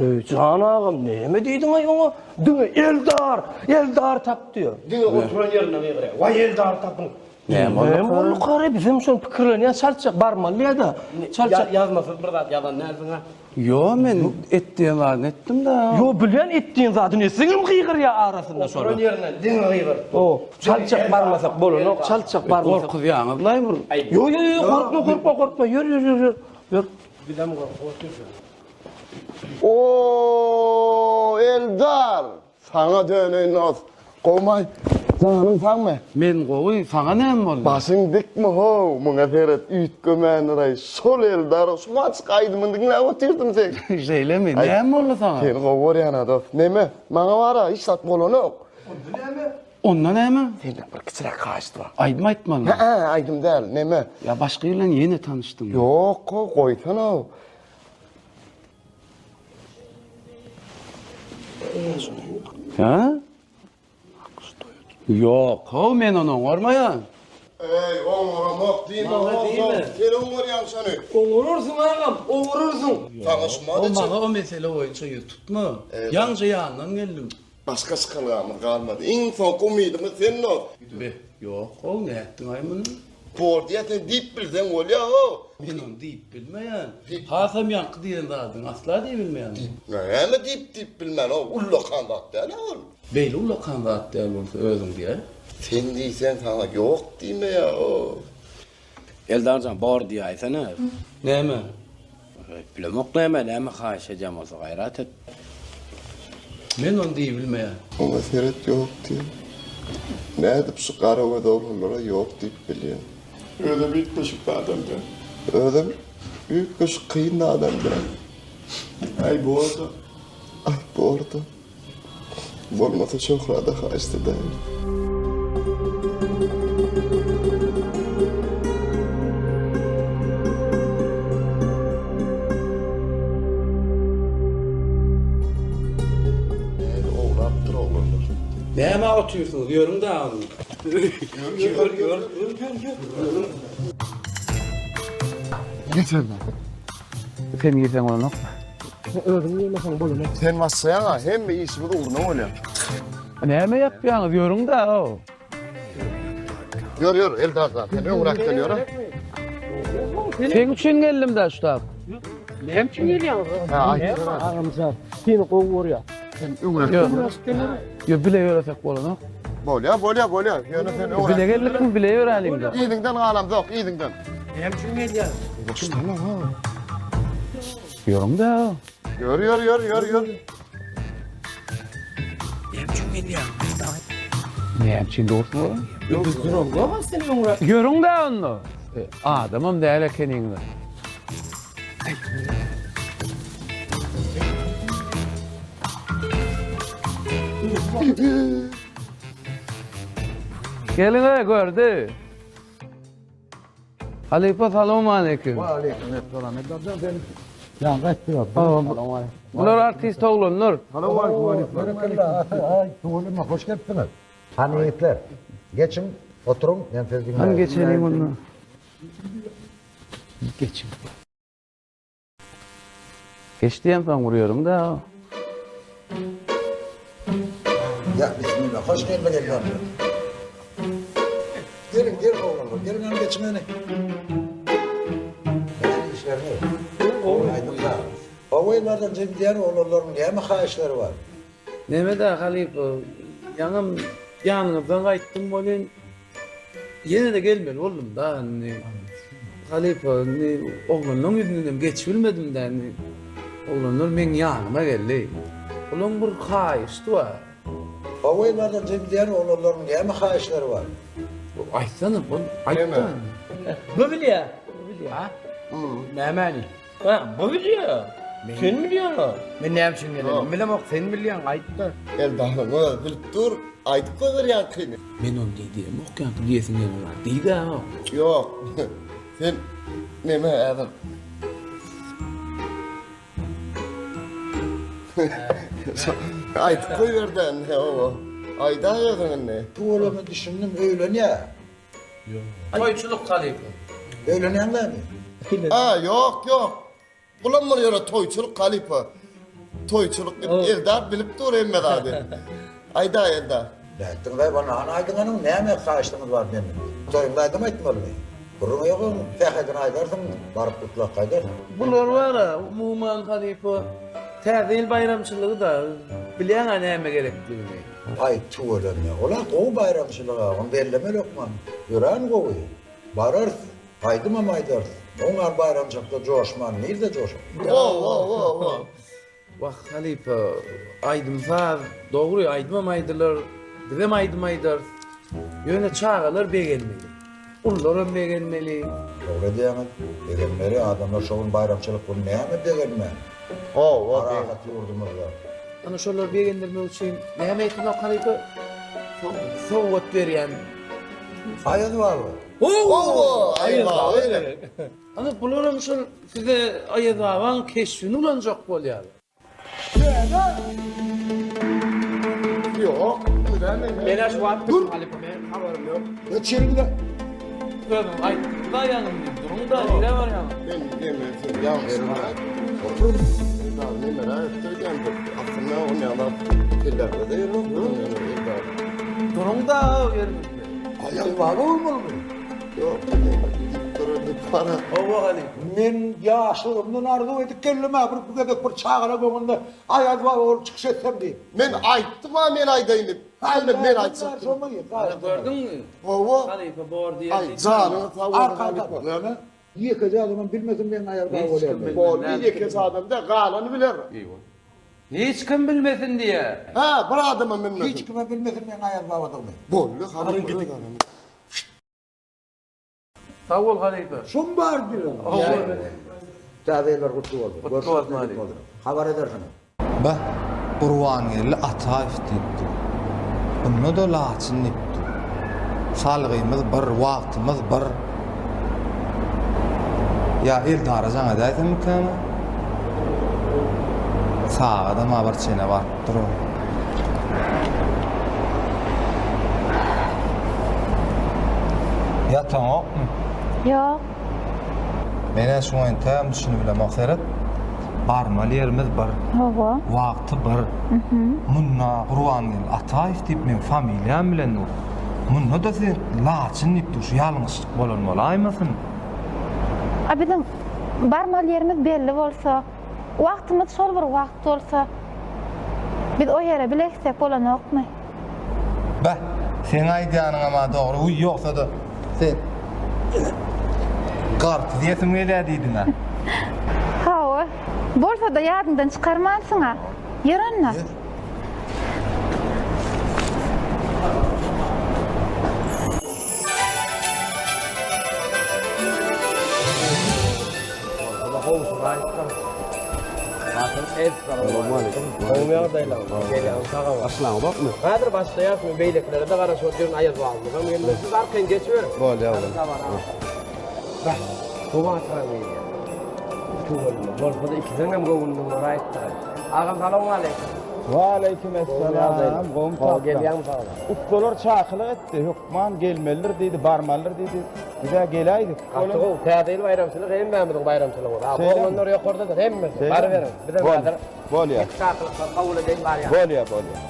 Eý, jan agam, näme diýdiň-aý oňa? Diňe Eldar, Eldar tap diýýär. Diňe oturan ýerinden gygyrýar. Waý, Eldary tapyň. Näme boldy? Näme boldy kary? Bizem şony pikirlenýäs, çaltjak barmaly ýa-da. Çaltjak. Ýazmasyz bir zat ýazan dälsiň-ä. Ýo, men et diýen zadyny etdim-dä. Ýo, bilýän et diýen zadyny etseňem gygyrýar arasynda şol. Oturan ýerinden diňe gygyryp dur. O, çaltjak barmasak bolanok, çaltjak barmasak. Gorkuzýaňyzlaý bir. Ýo, ýo, ýo, gorkma, gorkma, gorkma, ýör, ýör, ýör, ýör. Ýör. Bizem gorkup otyrys. O, Eldar! Saňa döneýin dost. Gowmaý? Janyň sagmy? Men gowy, saňa näme boldy? Başyň dikmi how, muňa seret, üýtgemändir-aý. Şol Eldar, şu maçyk aýdymyny diňläp otyrdym seň. Şeýlemi? Näme boldy saňa? Seni gowy görýän-ä dost. Neme, maňa bar-a, hiç zat bolanok. Onda näme? Onda näme? Senden bir kiçiräk haýyşt bar. Aýdym aýtmalymy? Hä, aýdym däl, neme? Ýa başga bilen ýene tanyşdyňmy? Ýok, goýsana. Hä? Ýok, how men ony oňarmaýan. Eý, oňaramok diýme, Maňa diýme. Sen oňarýaň şony. Oňararsyň agam, oňararsyň. Saňa şumat O maňa o mesele boýunça ýüz tutma. Ýaňja ýanyndan geldim. Başga çykalgamyz galmady. Iň soňky umydymyz sen dost. Be, ýok, how nätdiň-aý muny? Bor diýýän, sen diýip bilseň bolýa-how. Men ony diýip bilmeýän. Hasam ýaňky diýen zadyňy asla diýip bilmeýän. Näme diýip diýip bilmän-ow, ullakan zat däl-ä ol. Beýle ullakan zat däl bolsa özüň diýäý. Sen diýseň saňa ýok diýmeýä-ow. Eldarjan bor diýäýsene. Näme? Bilemok näme, näme haýyş edýän bolsa gaýrat et. Men ony diýibilmeýän. Oňa seret ýok diýen. Nädip şu garagöz oglanlara ýok diýip bilýän. Özem üýtgeşik adam däl. Özem üýtgeşik kyn adam däl. Aý borda. Aý borda. Bolmasa Şöhrada haýyşt edäýin. Näme owlapdyr oglanlar. Nämä otyrsyňyz ýörüň dagyny. Ýör ýör ýör ýör ýör. Geçerler. Sen girseň bolanokmy? Sen özüň girmeseň bolanok. Sen başlaýaň-a, hemme işimiz ugruna bolýar. Näme ýapýaňyz, ýörüň-dä-ow. Ýör, ýör, Eldar jan, sen öňräkden ýör-a. Seň üçin geldim-dä şu tap. Näme üçin gelýäňiz? Hä, aýtdylar. Agamjan, seni gowy görýär. Sen öňräkden ýör. Ýok, bile ýöresek bolanok. Bolýar, bolýar, bolýar. Ýöne sen öňräk. Bile geldikmi, bile ýöräliň-dä. Yzyňdan galamzok, yzyňdan. Näme üçin gelýäň? Ýörüň-dä. Ýör, ýör, ýör, ýör, ýör. Näme üçin gelýäň? Näme üçin dogrusyny bolan? Biz duramzok sen öňräk. Ýörüň-dä onda. Adamam däl ekeniňiz. Geliň-e, gördi. Halypa salowmaleýkim. Waleýkim essalam. Edarjan sen ýaňy gaýtdylar. Bular artist oglanlar. Salowmaleýkim. Berekella. Aý, tüweleme, hoş gelipsiňiz. Hany ýigitler, geçiň, oturyň, men sizi diňläýin. Hany geçeliň onda. Geçiň. Geç diýemsoň urýaryn-da. Ýa, bismilla, hoş geldiň Eldarjan. Geliň, geliň oglanlar, geliň hany geçiň hany. Nähili işleriňiz? Gowy, aýdyň-da. Gowy Eldarjan, jigim diýýän oglanlaryň näme haýyşlary bar? Neme-dä halypa, ýaňam ýanyňyzdan gaýtdym welin, ýene-de gelmeli boldum-da indi. Halypa, indi oglanlaryň ýüzündenem geçibilmedim-dä indi. Oglanlar meň ýanyma geldi. Olaň bir haýyşty bar. Hawa, Elwardan jigim diýýän oglanlaryň näme haýyşlary bar? Aýtsana, bol, aýt-da. Bu bilýär. Bu bilýär. Nämäni? Ha, bu bilýär. Sen bilýäň-ä. Men näme üçin gelenimi bilemok, sen bilýäň, aýt-da. Eldaryň özi bilip dur, aýdyp goýber ýaňkyny. Men ony diý diýemok, ýaňky diýesiň gelen zat diý-dä. Ýok, sen neme häzir. Aýdyp goýber-dä indi, hawa. Aýdaý özüň indi. Tüweleme düşündim, öýlenýär. Toýçulyk halypa. Öýlenýäňlämi? A, ýok, ýok. Bulam bir ýöne toýçulyk halypa. Toýçulyk diýip Eldar bilip dur hemme zady. Aýdaý Eldar. Nätdiňiz-aý, bana hany aýdyň hanyň, näme haýyşdyňyz bar menden? Toýuňda aýdym aýtmalymy? Gürrüňi ýok oň, sähedini aýdarsyň, baryp gutlap gaýdarsyň. Bular bar-a, umuman halypa, Täze ýyl baýramçylygy-da, bilýäň-ä näme gerekdigini. Aý, tüweleme, ol-a gowy baýramçylyg-a, ony bellemeli hökman. Örän gowy. Bararys, aýdymam aýdarys. Oň ýaly baýramçylykda joşman nirde joşaly? Wo-wo-wo-wo. Wah, halypa, aýdym-saz, dogry, aýdymam aýdylar, bizem aýdym aýdarys. Ýöne çagalar begenmeli. Ulularam begenmeli. Dogry edýäňiz. Begenmeli. Adamlar şo gün baýramçylyk güni näme begenmän? Hawa, Parahat ýurdumyzda. Ana şolary begendirmek üçin näme etmek halypa? Sowgat berýän. Aýaz baba. Hawa, Aýaz baba gerek. Ana bularam şol size Aýaz babaň keşbini ulanjak bolýarlar. Ýok. Men-ä şu wagt dur. Halypa men habarym ýok. Ya çerini de. Özüň aýtdyň-da ýaňy indi duruň-da nirä barýaňyz? Men men sen ýalňyşdyň. Otur. Nemerä etdirýän Aslynda on ýaly ellerde-de ýer ýok. Duruň-da ýeriňizde. Aýaz baba bolmalymy? Ýok. Diýip Hawa halypa. Men ýaşlygymdan arzuw edip geldim-ä bir bu gezek bir çagalar öňünde Aýaz baba bolup çykyş etsem diýip. Men aýtdym-a men aýdaýyn diýip. Hany men aýtjak. Ana gördüňmi? Hawa. Halypa bor diýen. Aý janyňyz sag bolsun halypa. Ýöne ýekeje adamam bilmesin meň Aýaz baba bolýanymy. Boldy ýekeje adam däl galany biler. Hiç kim bilmesin diýýär. Hä bir adamam bilmesin. Hiç kimem bilmesin meň Aýaz babadygymy. Boldy halypa. Sag bol halypa. Şum bar diýen. Täze ýyllar gutly bolsun. Gutly bolsun halypa. Habar edersiňiz. Beh, Gurbangeldi Ataýew diýipdir. Bunda-da Laçyn diýipdir. Salgymyz bir, wagtymyz bir. Ýa Eldara jaň edäýsemmikäm? Sagadam-a bir çene barypdyr o. Ýataňokmy? Ýok. Men-ä şuňa entägem düşünibilemok. Seret, barmaly ýerimiz bir. Hawa. Wagty bir. Munda Gurbangeldi Ataýew diýip meň familiýam bilen dur. Munda-da siz Laçyn diýip dur. Şu ýalňyşlyk bolan bolaýmasyn? A biziň barmaly ýerimiz belli bolsa, Wagtymyz şol bir wagt bolsa, biz o ýere bile gitsek bolanokmy? Beh, seň aýdýanyňam-a dogry, wiý, ýogsa-da, sen garpyz iýesim gelýär diýdiň-ä. Hawa, bolsa-da ýadyňdan çykarmansyň-a. Ýör onda. Ýör. Häzir başlaýas, men beýlekilere-de garaşyp otyryn, Aýaz babamyzam gelmedi. Siz arkaýyn geçiberiň. Bolýar. Beh, bu batyram gelýär. Tüweleme, bolsa-da ikisiniňem göwnüni boraýypdyr. Agam salowmaleýkim. Waleýkim essalam. Gowy Gelýäňmi sag bol. Ussalar çakylyk etdi, hökman gelmelidir diýdi, barmalydyr diýdi. Biz-ä geläýdik. Gaty gowy. Täze ýyl baýramçylygy hemmämiziň baýramçylygymyz. Ha, bu oglanlar ýokardadyr hemmesi. Baryberiň. Bizem häzir Bolýar. Çakylyklary kabul edeýin barýan. Bolýar, bolýar.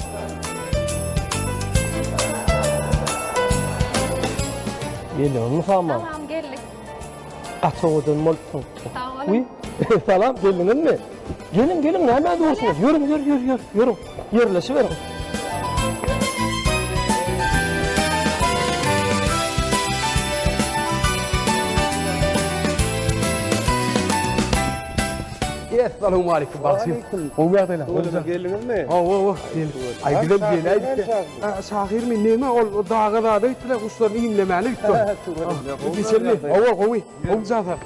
Geldiňizmi Saman? Salam, geldik. Gaty owadan bolupsyň. Sag boluň. Salam, geldiňizmi? Geliň, geliň, nämä dursuňyz? Ýörüň, ýör, ýör, ýör, ýörüň. Ýerleşiberiň. Essalawmaleýkim bagşym. Gowy ýagdaýlar. Gowy geldiňizmi? Hawa, hawa. Aý bizem geläýdik. Şahyr men näme ol daga zada gitdiler, guşlaryny iýmlemäne gitdi. Geçeli. Hawa, gowy. Gowy jan saglyk.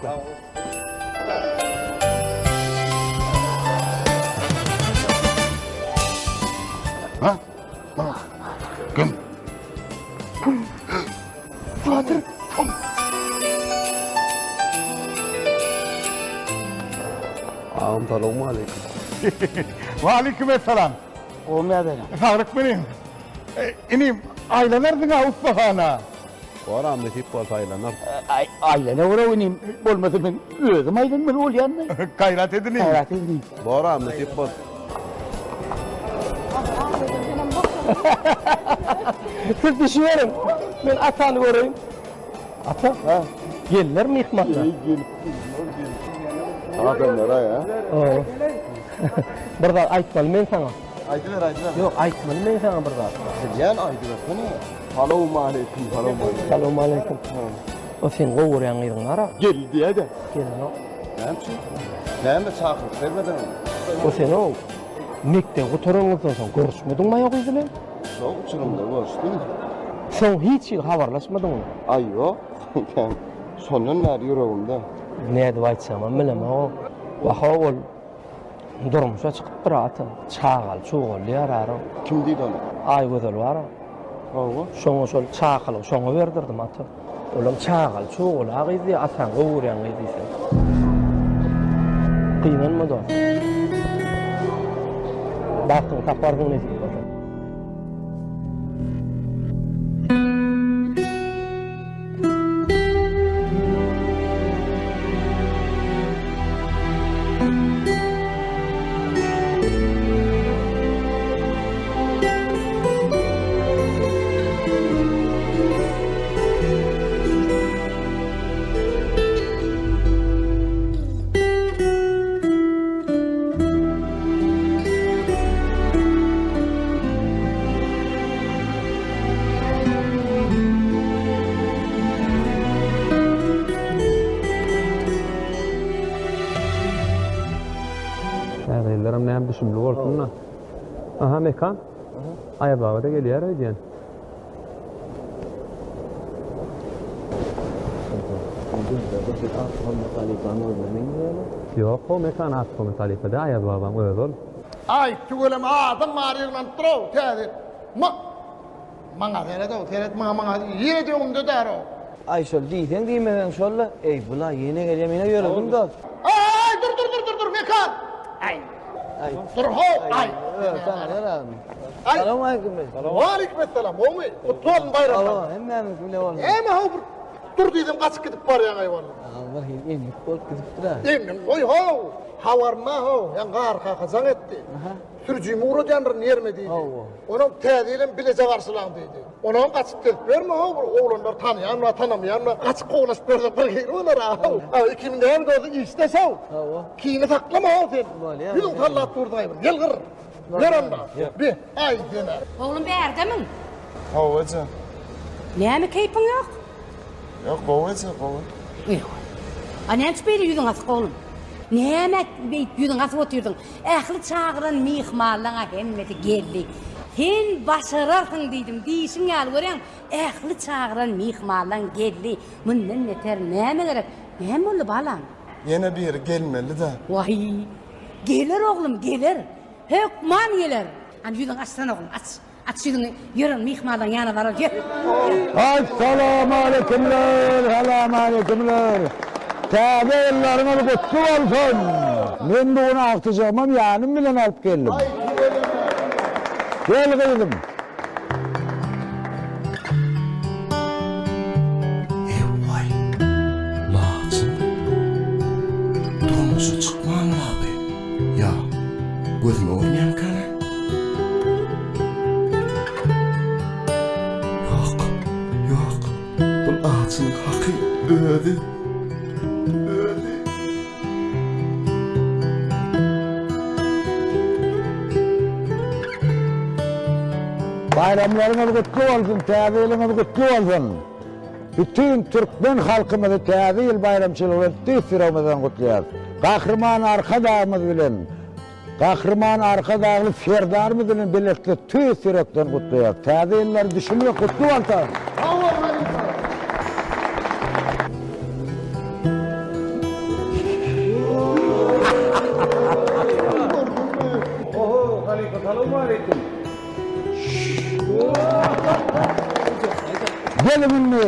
Ha? Kim? Batyr. Agam salowmaleýkim. Waleýkim essalam. Gowymy ýagdaýlaň? Saglyk bilen. Inim, aýlanarsyň-a ussahana. Boram nesip bolsa aýlanar. Aýlanaweraw inim, bolmasa men özüm aýlanmaly bolýan-da. Gaýrat et inim. Gaýrat et inim. Boram nesip bolsa. Siz düşüberiň. Men atany göreýin. Ata, geldiler myhmanlar. Adamlar-a ýa. Bir zat aýtmaly men saňa. Aýdyber, aýdyber. Ýok, aýtmaly men saňa bir zat. Bilýän aýdybersene. Salowmaleýkim, salowmaleýkim. Salowmaleýkim. O seň gowy görýän gyzyň bar-a. Geldi diýäý-de. Gelenok. Näme üçin? Näme çakylyk bermediňmi? O sen-ow, mekdebi gutaranyňyzdan soň görüşmediňmi o gyz bilen? Şo uçurymda görüşdim. Soň hiç hili habarlaşmadyňmy? Aý ýok. Şondan bäri ýüregimde. Nädip aýtsamam bilemok. Wah-ow ol Durmuşa çykypdyr ata. Çagaly çugaly ýararo. Kim diýdi ony? Aýgözel bar-a. Hawa. Şoňa şol çakylygy şoňa berdirdim ata. Olam çagaly çuguly a gyz diýýär, ataň gowy görýän gyz diýseň. Gynanma dost. Bagtyňy taparsyň nesip bolsa. Täze ýyllaram näme düşümli bolsun-da. Aha, Mekan. Aýaz baba-da gelýär öýdýän. Ýok, o Mekan Artykmuhammet halypa däl, Aýaz babaň özi ol. Aý, tüweleme adam bar ýygnanypdyr-ow, täze. Ma, maňa seret-ow, seret maňa, maňa, ýene-de öňümde däl-ow. Aý, şol diýseň diýmeseň şol-la. Eý, bula ýene gelýär, men-ä ýöredim dost. Aý, dur, dur, dur, dur, dur, Mekan! Aý. Aý. Dur how, aý. Saňa ýaradym. Aý. Salowmaleýkim. Waleýkim essalam, gowumy? Gutly bolsun baýramlar. Hawa, hemmämiz bile bolsun. Näme how bir dur diýsem gaçyp gidip barýaň aý walla. Bir hili endik bolup gidipdir-ä. Endiň goý how, habarym bar how, ýaňy Garry kaka jaň etdi. Sürüjimi ugradýandyryn ýerime diýdi. Hawa. Onam täze ýylam bileje garşylaň diýdi. Onam gaçyp gezip ýörme how, bir oglanlar tanaýan bar, tanamaýan bar, gaçyp kowlaşyp ýörse bir hili bolar a how. A ikimiz näme bolsa işdeş how. Hawa. Kine saklama how sen. Bolýar. Ýüzüň sallap durdyň aý bir, ýylgyr. Ýör onda. Be, aý sen-ä. Oglum bärdemiň? Hawa eje. Näme keýpiň ýok? Ýok, gowy eje, gowy. Ýok. A näme üçin beýle ýüzüň asyk oglum? Näme beýdip ýüzüňi asyp otyrdyň? Ähli çagyran myhmanlaň-a hemmesi geldi. Sen başararsyň diýdim, diýşiň ýaly görýäň, ähli çagyran myhmanlaň geldi. Mundan beter näme gerek? Näme boldy balam? Ýene biri gelmeli-dä. Waý, geler oglum, geler. Hökman geler. Hany ýüzüňi açsana oglum, aç. Aç ýüzüňi, ýör myhmanlaryň ýanyna baraly, ýör. Assalamualeýkumler, salamaleýkumler. Täze ýyllaryňyz gutly bolsun! Men bu gün agtyjagymam ýanym bilen alyp geldim. Gel gyzym. Ewaý, Laçyn. Durmuşa çykmanmy? Ýa, gözüme görünýärmikäne? Ýok, ýok, bu Laçynyň haky özi, özi. Baýramlaryňyz gutly bolsun, Täze ýylyňyz gutly bolsun! Bütin türkmen halkymyzy Täze ýyl baýramçylygy bilen tüýs ýüregimizden gutlaýarys. Gahryman Arkadagymyz bilen, Gahryman Arkadagly Serdarymyz bilen bilelikde tüýs ýürekden gutlaýarys. Täze ýyllary düşümli gutly bolsun! Sag bol halypa. Oho, halypa, salowmaleýkim. Geliň indi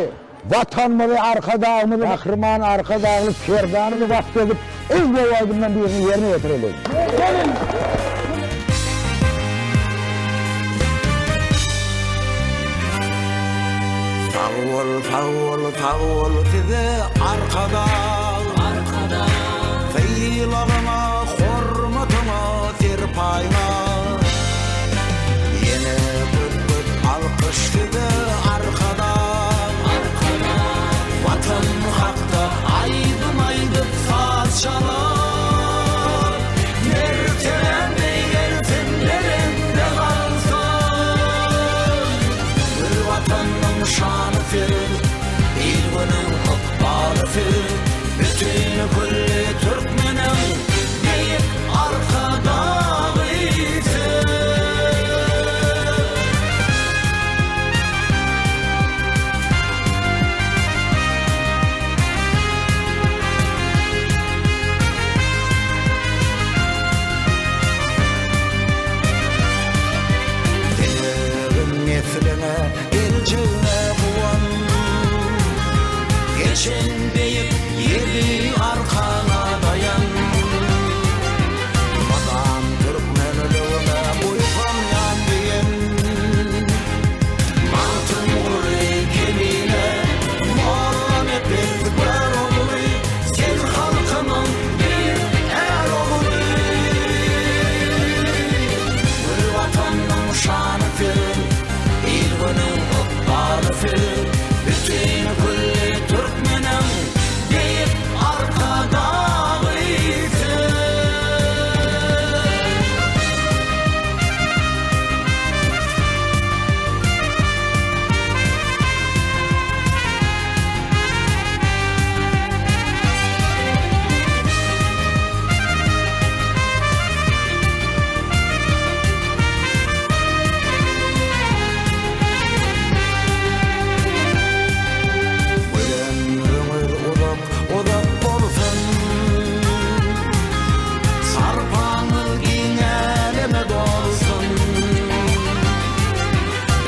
Watanymyzy, Arkadagymyzy, Gahryman Arkadagly Serdarymyzy wasp edip, iň gowy aýdymdan birini ýerine ýetireliň. Geliň! Sag bol, sag bol, sag bol size Arkadag. Arkadag. Sylagyňa, hormatyňa, serpaýyňa. Ýene köp köp alkyş size Arkadag. Arkadag. Watan hakda aýdym aýdyp saz çalar. Mertebäň beýgelsin, belende galsyn. Gül Watanyň şany siz, il-günüň ykbaly siz. Geçen beýik ýedi arkaňa daýan. Mydam türkmenligime buýsanýan diýen. Magtymguly Kemine, Mollanepes Görogly, sen halkymyň beýik är ogly. Gül Watanyň şany sen, il-günüň ykbaly sen, Bütin külli türkmeniň beýik Arkadagy sen. Gül ömrüňiz uzak, uzak bolsun. Sarpaňyz giň äleme dolsun.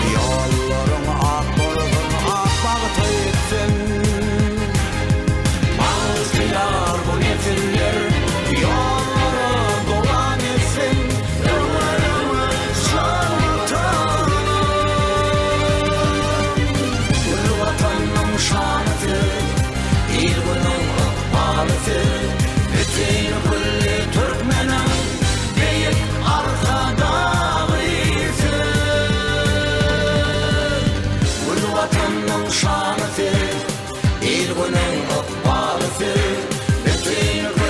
Ýollaryň ak bolsun, ak bagta ýetsin. Bagtyýar bu nesiller ýollara dowam etsin. Öňe, öňe, şan Watanym. Gül Watanyň şany siz, il-günüň ykbaly siz, Bütin külli türkmeniň beýik Arkadagy siz. Gül Watanyň şany siz, il-günüň ykbaly siz, Bütin.